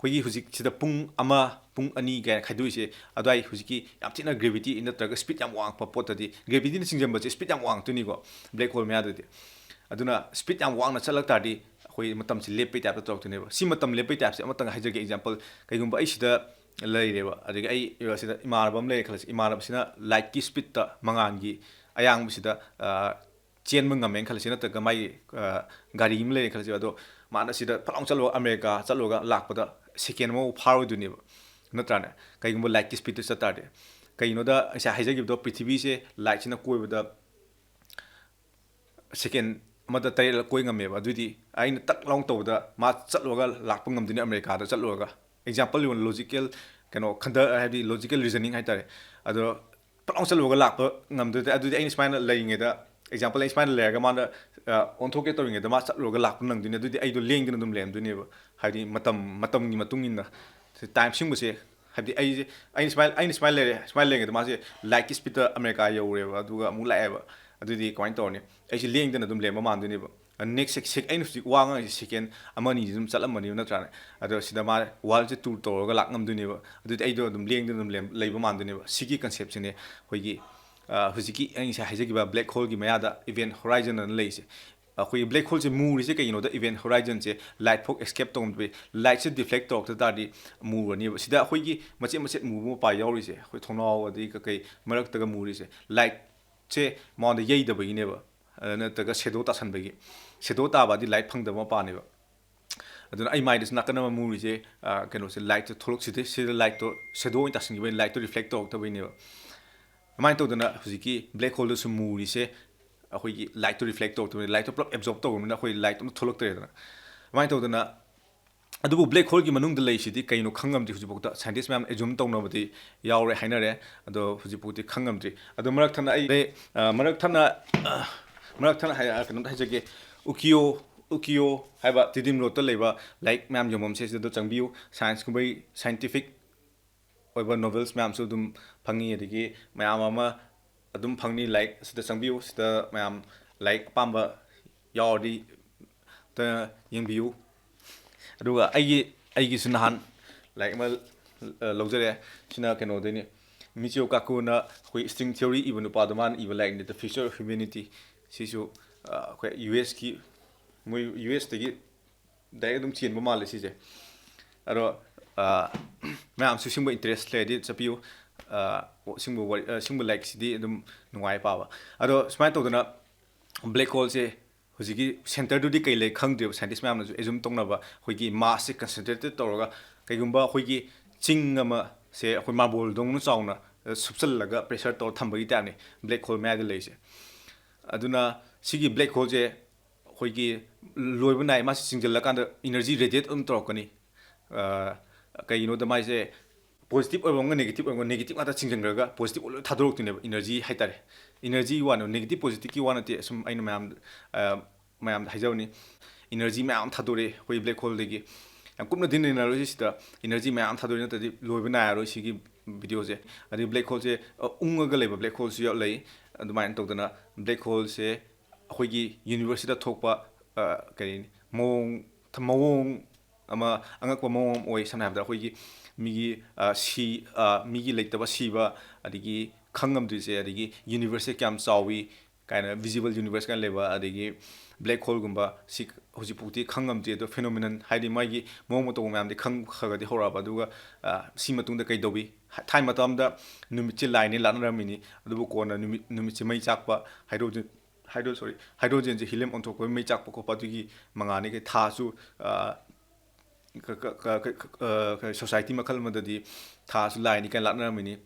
ꯑꯩꯈꯣꯏꯒꯤ ꯍꯧꯖꯤꯛꯁꯤꯗ ꯄꯨꯡ ꯑꯃ, ꯄꯨꯡ ꯑꯅꯤ ꯀꯥꯏꯅ ꯈꯥꯏꯗꯣꯛꯏꯁꯦ, ꯑꯗꯨꯋꯥꯏ ꯍꯧꯖꯤꯛꯀꯤ ꯌꯥꯝ ꯊꯤꯅ ꯒ꯭ꯔꯦꯚꯤꯇꯤ ꯅꯠꯇ꯭ꯔꯒ ꯁ꯭ꯄꯤꯠ ꯌꯥꯝ ꯋꯥꯡꯉꯛꯄ ꯄꯣꯠꯇꯗꯤ, ꯒ꯭ꯔꯦꯚꯤꯇꯤꯅ ꯆꯤꯡꯁꯤꯟꯕꯁꯦ ꯁ꯭ꯄꯤꯠ ꯌꯥꯝ ꯋꯥꯡꯉꯛꯇꯣꯏꯅꯤꯀꯣ ꯕ꯭ꯂꯦꯛ ꯍꯣꯜ ꯃꯌꯥꯗꯗꯤ꯫ ꯑꯗꯨꯅ ꯁ꯭ꯄꯤꯠ ꯌꯥꯝ ꯋꯥꯡꯅ ꯆꯠꯂꯛ ꯇꯥꯔꯗꯤ ꯑꯩꯈꯣꯏ ꯃꯇꯝꯁꯦ ꯂꯦꯞꯄꯩ ꯇꯥꯏꯞꯇ ꯇꯧꯔꯛꯇꯣꯏꯅꯦꯕ꯫ ꯁꯤ ꯃꯇꯝ ꯂꯦꯞꯄꯩ ꯇꯥꯏꯞꯁꯦ ꯑꯃꯇꯪ ꯍꯥꯏꯖꯒꯦ, ꯑꯦꯛꯖꯥꯝꯄꯜ, ꯀꯩꯒꯨꯝꯕ ꯑꯩ ꯁꯤꯗ ꯂꯩꯔꯦꯕ, ꯑꯗꯒꯤ ꯑꯩ ꯁꯤꯗ ꯏꯃꯥꯟꯅꯕ ꯑꯃ ꯂꯩꯔꯦ ꯈꯜꯂꯁꯤ, ꯏꯃꯥꯟꯅꯕꯁꯤꯅ ꯂꯥꯏꯠꯀꯤ ꯁ꯭ꯄꯤꯠꯇ, ꯃꯉꯥꯜꯒꯤ ꯑꯌꯥꯡꯕꯁꯤꯗ, ꯑ, ꯆꯦꯟꯕ ꯉꯝꯃꯦꯅ ꯈꯜꯂꯁꯤ, ꯅꯠꯇ꯭ꯔꯒ ꯃꯥꯒꯤ, ꯑ, ꯒꯥꯔꯤ ꯑꯃ ꯂꯩꯔꯦ ꯈꯜꯂꯁꯤ, ꯑꯗꯣ ꯃꯥꯅ ꯁꯤꯗ ꯐꯠ ꯂꯥꯎꯅ ꯆꯠꯂꯨꯔꯒ ꯑꯃꯦꯔꯤꯀꯥ ꯆꯠꯂꯨꯔꯒ ꯂꯥꯛꯄꯗ ꯁꯦꯀꯦꯟ ꯑꯃꯐꯥꯎ ꯐꯥꯔꯣꯏꯗꯣꯏꯅꯦꯕ, ꯅꯠꯇ꯭ꯔꯥꯅꯦ? ꯀꯩꯒꯨꯝꯕ ꯂꯥꯏꯠꯀꯤ ꯁ꯭ꯄꯤꯠꯇ ꯆꯠ ꯇꯥꯔꯗꯤ꯫ ꯀꯩꯒꯤꯅꯣꯗ ꯉꯁꯥꯏ ꯍꯥꯏꯖꯈꯤꯕꯗꯣ, ꯄ꯭ꯔꯤꯊꯤꯕꯤꯁꯦ ꯂꯥꯏꯠꯁꯤꯅ ꯀꯣꯏꯕꯗ ꯁꯦꯀꯦꯟ ꯑꯃꯗ ꯇꯔꯦꯠꯂꯛ ꯀꯣꯏ ꯉꯝꯃꯦꯕ꯫ ꯑꯗꯨꯏꯗꯤ ꯑꯩꯅ ꯇꯛ ꯂꯥꯎ ꯇꯧꯕꯗ ꯃꯥ ꯆꯠꯂꯨꯔꯒ ꯂꯥꯛꯄ ꯉꯝꯗꯣꯏꯅꯦ ꯑꯃꯦꯔꯤꯀꯥꯗ ꯆꯠꯂꯨꯔꯒ꯫ ꯑꯦꯛꯖꯥꯝꯄꯜꯒꯤ ꯑꯣꯏꯅ ꯂꯣꯖꯤꯀꯦꯜ ꯀꯩꯅꯣ ꯈꯟꯗ-, ꯍꯥꯏꯕꯗꯤ ꯂꯣꯖꯤꯀꯦꯜ ꯔꯤꯖꯅꯤꯡ ꯍꯥꯏꯇꯥꯔꯦ꯫ ꯑꯗꯣ ꯄꯠ ꯂꯥꯎ ꯆꯠꯂꯨꯔꯒ ꯂꯥꯛꯄ ꯉꯝꯗꯣꯏꯗꯤ, ꯑꯗꯨꯗꯤ ꯑꯩꯅ ꯁꯨꯃꯥꯏꯅ ꯂꯩꯔꯤꯉꯩꯗ, ꯑꯦꯛꯖꯥꯝꯄꯜ, ꯑꯩ ꯁꯨꯃꯥꯏꯅ ꯂꯩꯔꯒ ꯃꯥꯅ, ꯑ, ꯑꯣꯟꯊꯣꯛꯀꯦ ꯇꯧꯔꯤꯉꯩꯗ ꯃꯥ ꯆꯠꯂꯨꯔꯒ ꯂꯥꯛꯄ ꯅꯪꯗꯣꯏꯅꯦ꯫ ꯑꯗꯨꯗꯤ ꯑꯩꯗꯣ ꯂꯦꯡꯗꯅ ꯑꯗꯨꯝ ꯂꯩꯔꯝꯗꯣꯏꯅꯦꯕ꯫ ꯍꯥꯏꯕꯗꯤ ꯃꯇꯝ, ꯃꯇꯝꯒꯤ ꯃꯇꯨꯡ ꯏꯟꯅ ꯇꯥꯏꯝ ꯁꯤꯒꯨꯝꯕꯁꯦ, ꯍꯥꯏꯕꯗꯤ ꯑꯩꯁꯦ, ꯑꯩꯅ ꯁꯨꯃꯥꯏꯅ, ꯑꯩꯅ ꯁꯨꯃꯥꯏꯅ ꯂꯩꯔꯦ, ꯁꯨꯃꯥꯏꯅ ꯂꯩꯔꯤꯉꯩꯗ ꯃꯥꯁꯦ ꯂꯥꯏꯠꯀꯤ ꯁ꯭ꯄꯤꯠꯇ ꯑꯃꯦꯔꯤꯀꯥ ꯌꯧꯔꯦꯕ, ꯑꯗꯨꯒ ꯑꯃꯨꯛ ꯂꯥꯛꯑꯦꯕ꯫ ꯑꯗꯨꯗꯤ ꯀꯃꯥꯏꯅ ꯇꯧꯔꯅꯤ? ꯑꯩꯁꯦ ꯂꯦꯡꯗꯅ ꯑꯗꯨꯝ ꯂꯩꯔꯝꯕ ꯃꯥꯟꯗꯣꯏꯅꯦꯕ꯫ Next sec-, ꯑꯩꯅ ꯍꯧꯖꯤꯛ ꯋꯥ ꯉꯥꯡꯉꯤꯁꯦ second ꯑꯃ ꯑꯅꯤꯁꯦ ꯑꯗꯨꯝ ꯆꯠꯂꯝꯃꯅꯤꯕ, ꯅꯠꯇ꯭ꯔꯥꯅꯦ? ꯑꯗꯣ ꯁꯤꯗ ꯃꯥ world ꯁꯦ tour ꯇꯧꯔꯒ ꯂꯥꯛ ꯉꯝꯗꯣꯏꯅꯦꯕ꯫ ꯑꯗꯨꯗꯤ ꯑꯩꯗꯣ ꯑꯗꯨꯝ ꯂꯦꯡꯗꯅ ꯑꯗꯨꯝ ꯂꯩꯔꯝ-, ꯂꯩꯕ ꯃꯥꯟꯗꯣꯏꯅꯦꯕ꯫ ꯁꯤꯒꯤ concept ꯁꯤꯅꯦ ꯑꯩꯈꯣꯏꯒꯤ, ꯑ, ꯍꯧꯖꯤꯛꯀꯤ ꯑꯩ ꯉꯁꯥꯏ ꯍꯥꯏꯖꯈꯤꯕ black hole ꯒꯤ ꯃꯌꯥꯗ event horizon ꯑꯅ ꯂꯩꯔꯤꯁꯦ꯫ ꯑꯩꯈꯣꯏꯒꯤ black hole ꯁꯦ ꯃꯨꯔꯤꯁꯦ ꯀꯩꯒꯤꯅꯣꯗ, event horizon ꯁꯦ light ꯐꯥꯎ escape ꯇꯧꯔꯝꯗꯕꯤ, light ꯁꯦ deflect ꯇꯧꯔꯛꯇ ꯇꯥꯔꯗꯤ ꯃꯨꯔꯅꯦꯕ꯫ ꯁꯤꯗ ꯑꯩꯈꯣꯏꯒꯤ ꯃꯆꯦꯠ ꯃꯆꯦꯠ ꯃꯨꯕ ꯃꯄꯥ ꯌꯥꯎꯔꯤꯁꯦ, ꯑꯩꯈꯣꯏ ꯊꯣꯡꯅꯥꯎ ꯑꯗꯒꯤ ꯀꯩꯀꯩ ꯃꯔꯛꯇꯒ ꯃꯨꯔꯤꯁꯦ, light ꯁꯦ ꯃꯉꯣꯟꯗ ꯌꯩꯗꯕꯒꯤꯅꯦꯕ, ꯑ, ꯅꯠꯇ꯭ꯔꯒ shadow ꯇꯥꯁꯟꯕꯒꯤ꯫ Shadow ꯇꯥꯕꯗꯤ light ꯐꯪꯗꯕ ꯃꯄꯥꯅꯦꯕ꯫ ꯑꯗꯨꯅ ꯑꯩ ꯃꯥꯏꯗꯁꯨ ꯅꯥꯀꯟ ꯑꯃ ꯃꯨꯔꯤꯁꯦ, ꯑ, ꯀꯩꯅꯣꯁꯦ, light ꯁꯦ ꯊꯣꯛꯂꯛꯁꯤꯗꯦ, ꯁꯤꯗ light ꯇꯣ shadow ꯑꯣꯏꯅ ꯇꯥꯁꯟꯈꯤꯕꯒꯤ light ꯇꯣ reflect ꯇꯧꯔꯛꯇꯕꯩꯅꯦꯕ꯫ ꯑꯗꯨꯃꯥꯏꯅ ꯇꯧꯗꯅ ꯍꯧꯖꯤꯛꯀꯤ black hole ꯗꯁꯨ ꯃꯨꯔꯤꯁꯦ ꯑꯩꯈꯣꯏꯒꯤ light ꯇꯣ reflect ꯇꯧꯔꯛꯇꯕꯅꯤ, light ꯇꯣ ꯄꯨꯂꯞ absorb ꯇꯧꯈ꯭ꯔꯕꯅꯤꯅ ꯑꯩꯈꯣꯏ light ꯑꯝꯇ ꯊꯣꯛꯂꯛꯇ꯭ꯔꯦꯗꯅ꯫ ꯑꯗꯨꯃꯥꯏꯅ ꯇꯧꯗꯅ, ꯑꯗꯨꯕꯨ black hole ꯒꯤ ꯃꯅꯨꯡꯗ ꯂꯩꯁꯤꯗꯤ ꯀꯩꯅꯣ ꯈꯪꯉꯝꯗ꯭ꯔꯤ ꯍꯧꯖꯤꯛꯐꯥꯎꯗ꯫ Scientist ꯃꯌꯥꯝ assume ꯇꯧꯅꯕꯗꯤ ꯌꯥꯎꯔꯦ ꯍꯥꯏꯅꯔꯦ, ꯑꯗꯣ ꯍꯧꯖꯤꯛꯐꯥꯎꯗꯤ ꯈꯪꯉꯝꯗ꯭ꯔꯤ꯫ ꯑꯗꯣ ꯃꯔꯛ ꯊꯠꯅ ꯑꯩ, ꯑ, ꯃꯔꯛ ꯊꯠꯅ, ꯑ, ꯃꯔꯛ ꯊꯠꯅ ꯍꯥꯏ-, ꯀꯩꯅꯣꯝꯇ ꯍꯥꯏꯖꯒꯦ꯫ Ukiyo, Ukiyo ꯍꯥꯏꯕ Tedim Road ꯇ ꯂꯩꯕ ꯂꯥꯏꯔꯤꯛ ꯃꯌꯥꯝ ꯌꯣꯟꯐꯝꯁꯦ ꯁꯤꯗ ꯆꯪꯕꯤꯌꯨ꯫ Science ꯀꯨꯝꯕꯩ, scientific ꯑꯣꯏꯕ novels ꯃꯌꯥꯝꯁꯨ ꯑꯗꯨꯝ ꯐꯪꯉꯤ, ꯑꯗꯒꯤ ꯃꯌꯥꯝ ꯑꯃ ꯑꯗꯨꯝ ꯐꯪꯅꯤ꯫ ꯂꯥꯏꯔꯤꯛ ꯑꯁꯤꯗ ꯆꯪꯕꯤꯌꯨ, ꯁꯤꯗ ꯃꯌꯥꯝ ꯂꯥꯏꯔꯤꯛ ꯑꯄꯥꯝꯕ ꯌꯥꯎꯔꯗꯤ ꯑꯝꯇ ꯌꯦꯡꯕꯤꯌꯨ꯫ ꯑꯗꯨꯒ ꯑꯩꯒꯤ, ꯑꯩꯒꯤꯁꯨ ꯅꯍꯥꯟ ꯂꯥꯏꯔꯤꯛ ꯑꯃ, ꯑ, ꯂꯧꯖꯔꯦ꯫ ꯁꯤꯅ ꯀꯩꯅꯣꯗꯩꯅꯤ, Michio Kakuꯅ ꯑꯩꯈꯣꯏ string theory ꯏꯕ ꯅꯨꯄꯥꯗꯣ, ꯃꯥꯅ ꯏꯕ ꯂꯥꯏꯔꯤꯛꯅꯤ, The Future of Humanity꯫ ꯁꯤꯁꯨ, ꯑ, ꯑꯩꯈꯣꯏ U S ꯀꯤ, ꯃꯣꯏ U S ꯇꯒꯤ direct ꯑꯗꯨꯝ ꯆꯦꯟꯕ ꯃꯥꯜꯂꯦ ꯁꯤꯁꯦ꯫ ꯑꯗꯣ, ꯑ, ꯃꯌꯥꯝꯁꯨ ꯁꯤꯒꯨꯝꯕ interest ꯂꯩꯔꯗꯤ ꯆꯠꯄꯤꯌꯨ꯫ ꯑ, ꯁꯤꯒꯨꯝꯕ ꯋꯥꯔꯤ-, ꯑ, ꯁꯤꯒꯨꯝꯕ ꯂꯥꯏꯔꯤꯛꯁꯤꯗꯤ ꯑꯗꯨꯝ ꯅꯨꯡꯉꯥꯏ ꯄꯥꯕ꯫ ꯑꯗꯣ ꯁꯨꯃꯥꯏꯅ ꯇꯧꯗꯅ black hole ꯁꯦ ꯍꯧꯖꯤꯛꯀꯤ centre ꯗꯨꯗꯤ ꯀꯩ ꯂꯩ ꯈꯪꯗ꯭ꯔꯤꯕ, scientist ꯃꯌꯥꯝꯅꯁꯨ assume ꯇꯧꯅꯕ ꯑꯩꯈꯣꯏꯒꯤ mass ꯁꯦ concentrated ꯇꯧꯔꯒ ꯀꯩꯒꯨꯝꯕ ꯑꯩꯈꯣꯏꯒꯤ ꯆꯤꯡ ꯑꯃꯁꯦ ꯑꯩꯈꯣꯏ marble ꯗꯧꯅ ꯆꯥꯎꯅ, ꯑ, ꯁꯨꯞꯆꯜꯂꯒ pressure ꯇꯧꯔ ꯊꯝꯕꯒꯤ type ꯅꯤ black hole ꯃꯌꯥꯏꯗ ꯂꯩꯔꯤꯁꯦ꯫ ꯑꯗꯨꯅ ꯁꯤꯒꯤ black hole ꯁꯦ ꯑꯩꯈꯣꯏꯒꯤ ꯂꯣꯏꯕ ꯅꯥꯏ, ꯃꯥꯁꯤ ꯆꯤꯡꯁꯤꯜꯂꯀꯥꯟꯗ energy radiate ꯑꯗꯨꯝ ꯇꯧꯔꯛꯀꯅꯤ꯫ ꯑ, ꯀꯩꯒꯤꯅꯣꯗ ꯃꯥꯏꯁꯦ positive ꯑꯣꯏꯕ ꯑꯃꯒ negative ꯑꯣꯏꯕ ꯑꯃꯒ, negative ꯉꯥꯛꯇ ꯆꯤꯡꯁꯤꯟꯈ꯭ꯔꯒ positive ꯂꯣꯏ ꯊꯥꯗꯣꯔꯛꯇꯣꯏꯅꯦꯕ, energy ꯍꯥꯏꯇꯥꯔꯦ꯫ Energy ꯋꯥꯅꯦ, negative positive ꯀꯤ ꯋꯥ ꯅꯠꯇꯦ꯫ ꯑꯁꯨꯝ ꯑꯩꯅ ꯃꯌꯥꯝ, ꯑ, ꯃꯌꯥꯝꯗ ꯍꯥꯏꯖꯕꯅꯤ, energy ꯃꯌꯥꯝ ꯑꯃ ꯊꯥꯗꯣꯔꯛꯑꯦ ꯑꯩꯈꯣꯏ black hole ꯗꯒꯤ꯫ ꯌꯥꯝ ꯀꯨꯞꯅꯗꯤ ꯅꯩꯅꯔꯣꯏꯁꯤ ꯁꯤꯗ, energy ꯃꯌꯥꯝ ꯑꯃ ꯊꯥꯗꯣꯔꯛꯑꯦ, ꯅꯠꯇ꯭ꯔꯗꯤ ꯂꯣꯏꯕ ꯅꯥꯏꯔꯔꯣꯏ ꯁꯤꯒꯤ video ꯁꯦ꯫ ꯑꯗꯩ black hole ꯁꯦ, ꯑ, ꯎꯪꯉꯒ ꯂꯩꯕ black hole ꯁꯨ ꯌꯥꯎ-, ꯂꯩ꯫ ꯑꯗꯨꯃꯥꯏꯅ ꯇꯧꯗꯅ black holeꯁꯦ ꯑꯩꯈꯣꯏꯒꯤ universeꯁꯤꯗ ꯊꯣꯛꯄ, ꯑ, ꯀꯔꯤ ꯃꯑꯣꯡ, ꯃꯑꯣꯡ ꯑꯃ, ꯑꯉꯛꯄ ꯃꯑꯣꯡ ꯑꯃ ꯑꯣꯏ꯫ ꯁꯝꯅ ꯍꯥꯏꯔꯕꯗ ꯑꯩꯈꯣꯏꯒꯤ ꯃꯤꯒꯤ, ꯑ, ꯁꯤ-, ꯑ, ꯃꯤꯒꯤ ꯂꯩꯇꯕ, ꯁꯤꯕ, ꯑꯗꯒꯤ ꯈꯪꯉꯝꯗ꯭ꯔꯤꯁꯦ, ꯑꯗꯒꯤ universeꯁꯦ ꯀꯌꯥꯝ ꯆꯥꯎꯏ ꯀꯥꯏꯅ, visible universe ꯀꯥꯏꯅ ꯂꯩꯕ, ꯑꯗꯒꯤ black holeꯒꯨꯝꯕ ꯁꯤ ꯍꯧꯖꯤꯛꯐꯥꯎꯗꯤ ꯈꯪꯉꯝꯗꯦ꯫ ꯑꯗꯣ phenomenon ꯍꯥꯏꯗꯤ ꯃꯥꯒꯤ ꯃꯑꯣꯡ ꯃꯇꯧ ꯃꯌꯥꯝꯗꯤ ꯈꯪ-, ꯈꯔ ꯈꯔꯗꯤ ꯍꯧꯔꯛꯑꯕ꯫ ꯑꯗꯨꯒ, ꯑ, ꯁꯤ ꯃꯇꯨꯡꯗ ꯀꯩꯗꯧꯏ? ꯊꯥꯏꯅ ꯃꯇꯝꯗ ꯅꯨꯃꯤꯠꯁꯦ ꯂꯥꯏꯅꯦ ꯂꯥꯠꯅꯔꯝꯃꯤꯅꯤ, ꯑꯗꯨꯕꯨ ꯀꯣꯟꯅ ꯅꯨꯃꯤꯠ, ꯅꯨꯃꯤꯠꯁꯦ ꯃꯩ ꯆꯥꯛꯄ, hydrogen, hydro-, sorry, hydrogenꯁꯦ helium ꯑꯣꯟꯊꯣꯛꯄ, ꯃꯩ ꯆꯥꯛꯄ ꯈꯣꯠꯄ, ꯑꯗꯨꯒꯤ ꯃꯉꯥꯜꯅꯤ꯫ ꯀꯩ ꯊꯥꯁꯨ, ꯑ, ꯀ-, ꯀ-, ꯀ-, ꯀ-, ꯑ, ꯀ-, society ꯃꯈꯜ ꯑꯃꯗꯗꯤ ꯊꯥꯁꯨ ꯂꯥꯏꯅꯤ ꯀꯥꯏꯅ ꯂꯥꯠꯅꯔꯝꯃꯤꯅꯤ꯫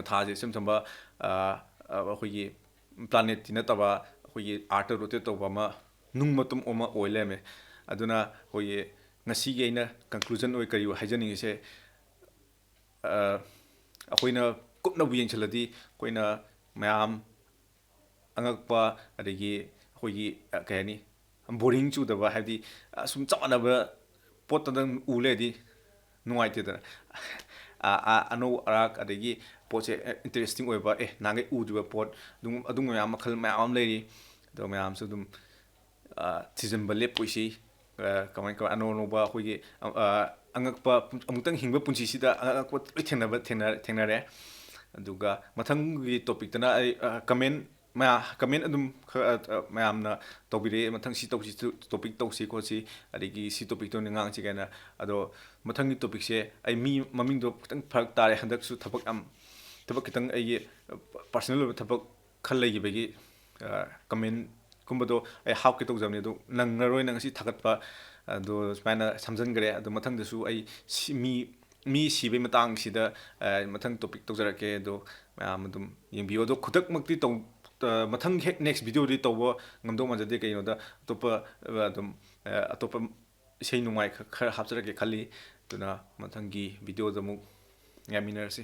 ꯊꯥꯁꯦ ꯏꯆꯝ ꯆꯝꯕ, ꯑ, ꯑ, ꯑꯩꯈꯣꯏꯒꯤ planetꯇꯤ ꯅꯠꯇꯕ, ꯑꯩꯈꯣꯏꯒꯤ earthꯇ rotate ꯇꯧꯕ ꯑꯃ, ꯅꯨꯡ ꯃꯇꯨꯝ ꯑꯃ ꯑꯣꯏ ꯂꯩꯔꯝꯃꯦ꯫ ꯑꯗꯨꯅ ꯑꯩꯈꯣꯏꯒꯤ ꯉꯁꯤꯒꯤ ꯑꯩꯅ conclusion ꯑꯣꯏ ꯀꯔꯤ ꯑꯣꯏ ꯍꯥꯏꯖꯅꯤꯡꯉꯤꯁꯦ, ꯑ, ꯑꯩꯈꯣꯏꯅ ꯀꯨꯞꯅꯕꯨ ꯌꯦꯡꯁꯤꯜꯂꯗꯤ ꯑꯩꯈꯣꯏꯅ ꯃꯌꯥꯝ ꯑꯉꯛꯄ, ꯑꯗꯒꯤ ꯑꯩꯈꯣꯏꯒꯤ, ꯑ, ꯀꯩ ꯍꯥꯏꯅꯤ, boring ꯆꯨꯗꯕ, ꯍꯥꯏꯕꯗꯤ, ꯑ, ꯁꯨꯝ ꯆꯞ ꯃꯥꯟꯅꯕ ꯄꯣꯠꯇꯗꯪ ꯎ ꯂꯩꯔꯗꯤ ꯅꯨꯡꯉꯥꯏꯇꯦꯗꯅ꯫ ꯑ, ꯑ, ꯑꯅꯧ ꯑꯔꯥꯛ, ꯑꯗꯒꯤ ꯄꯣꯠꯁꯦ, ꯑ, interesting ꯑꯣꯏꯕ, ꯑꯦ, ꯅꯍꯥꯟꯈꯩ ꯎꯗ꯭ꯔꯤꯕ ꯄꯣꯠ, ꯑꯗꯨꯝ, ꯑꯗꯨꯝꯕ ꯃꯌꯥꯝ, ꯃꯈꯜ ꯃꯌꯥꯝ ꯑꯃ ꯂꯩꯔꯤ꯫ ꯑꯗꯣ ꯃꯌꯥꯝꯁꯨ ꯑꯗꯨꯝ, ꯑ, ꯊꯤꯖꯤꯟꯕ ꯂꯦꯞꯄꯣꯏꯁꯤ꯫ ꯑ, ꯀꯃꯥꯏ, ꯀꯃꯥꯏ, ꯑꯅꯧ ꯑꯅꯧꯕ ꯑꯩꯈꯣꯏꯒꯤ, ꯑ, ꯑ, ꯑꯉꯛꯄ ꯄꯨꯟ-, ꯑꯃꯨꯛꯇꯪ ꯍꯤꯡꯕ ꯄꯨꯟꯁꯤꯁꯤꯗ ꯑꯉꯛꯄ ꯂꯣꯏ ꯊꯦꯡꯅꯕ, ꯊꯦꯡꯅ-, ꯊꯦꯡꯅꯔꯦ꯫ ꯑꯗꯨꯒ ꯃꯊꯪꯒꯤ topicꯇꯅ ꯑꯩ, ꯑ, comment ꯃꯌꯥ-, comment ꯑꯗꯨꯝ ꯈꯔ, ꯑ, ꯃꯌꯥꯝꯅ ꯇꯧꯕꯤꯔꯛꯑꯦ, "ꯃꯊꯪ ꯁꯤ ꯇꯧꯁꯤ, ꯇꯨ-, topic ꯇꯧꯁꯤ ꯈꯣꯠꯁꯤ, ꯑꯗꯒꯤ ꯁꯤ topicꯇ ꯑꯣꯏꯅ ꯉꯥꯡꯁꯤ" ꯀꯥꯏꯅ꯫ ꯑꯗꯣ ꯃꯊꯪꯒꯤ topicꯁꯦ ꯑꯩ ꯃꯤ ꯃꯃꯤꯡꯗꯣ ꯈꯤꯇꯪ ꯐꯔꯛ ꯇꯥꯔꯦ, ꯍꯟꯗꯛꯁꯨ ꯊꯕꯛ ꯌꯥꯝ, ꯊꯕꯛ ꯈꯤꯇꯪ ꯑꯩꯒꯤ, ꯑ, personal ꯑꯣꯏꯕ ꯊꯕꯛ ꯈꯔ ꯂꯩꯈꯤꯕꯒꯤ, ꯑ, commentꯀꯨꯝꯕꯗꯣ ꯑꯩ ꯍꯥꯞꯀꯦ ꯇꯧꯖꯕꯅꯤ, ꯑꯗꯣ ꯅꯪꯉꯔꯣꯏꯅ ꯉꯁꯤ ꯊꯥꯒꯠꯄ꯫ ꯑꯗꯣ ꯁꯨꯃꯥꯏꯅ ꯁꯝꯖꯟꯈ꯭ꯔꯦ꯫ ꯑꯗꯣ ꯃꯊꯪꯗꯁꯨ ꯑꯩ ꯁꯤ-, ꯃꯤ, ꯃꯤ ꯁꯤꯕꯒꯤ ꯃꯇꯥꯡꯁꯤꯗ, ꯑ, ꯃꯊꯪ topic ꯇꯧꯖꯔꯛꯀꯦ꯫ ꯑꯗꯣ ꯃꯌꯥꯝ ꯑꯗꯨꯝ ꯌꯦꯡꯕꯤꯌꯨ꯫ ꯑꯗꯣ ꯈꯨꯗꯛꯃꯛꯇꯤ ꯇꯧ-, ꯑ, ꯃꯊꯪ ꯍꯦꯛ next videoꯗꯤ ꯇꯧꯕ ꯉꯝꯗꯧ ꯃꯥꯟꯖꯗꯦ꯫ ꯀꯩꯒꯤꯅꯣꯗ ꯑꯇꯣꯞꯄ, ꯑ, ꯑꯗꯨꯝ, ꯑ, ꯑꯇꯣꯞꯄ ꯏꯁꯩ ꯅꯣꯡꯃꯥꯏ ꯈ-, ꯈꯔ ꯍꯥꯞꯆꯔꯛꯀꯦ ꯈꯜꯂꯤ꯫ ꯑꯗꯨꯅ ꯃꯊꯪꯒꯤ videoꯗ ꯑꯃꯨꯛ ꯉꯥꯏꯃꯤꯟꯅꯔꯁꯤ꯫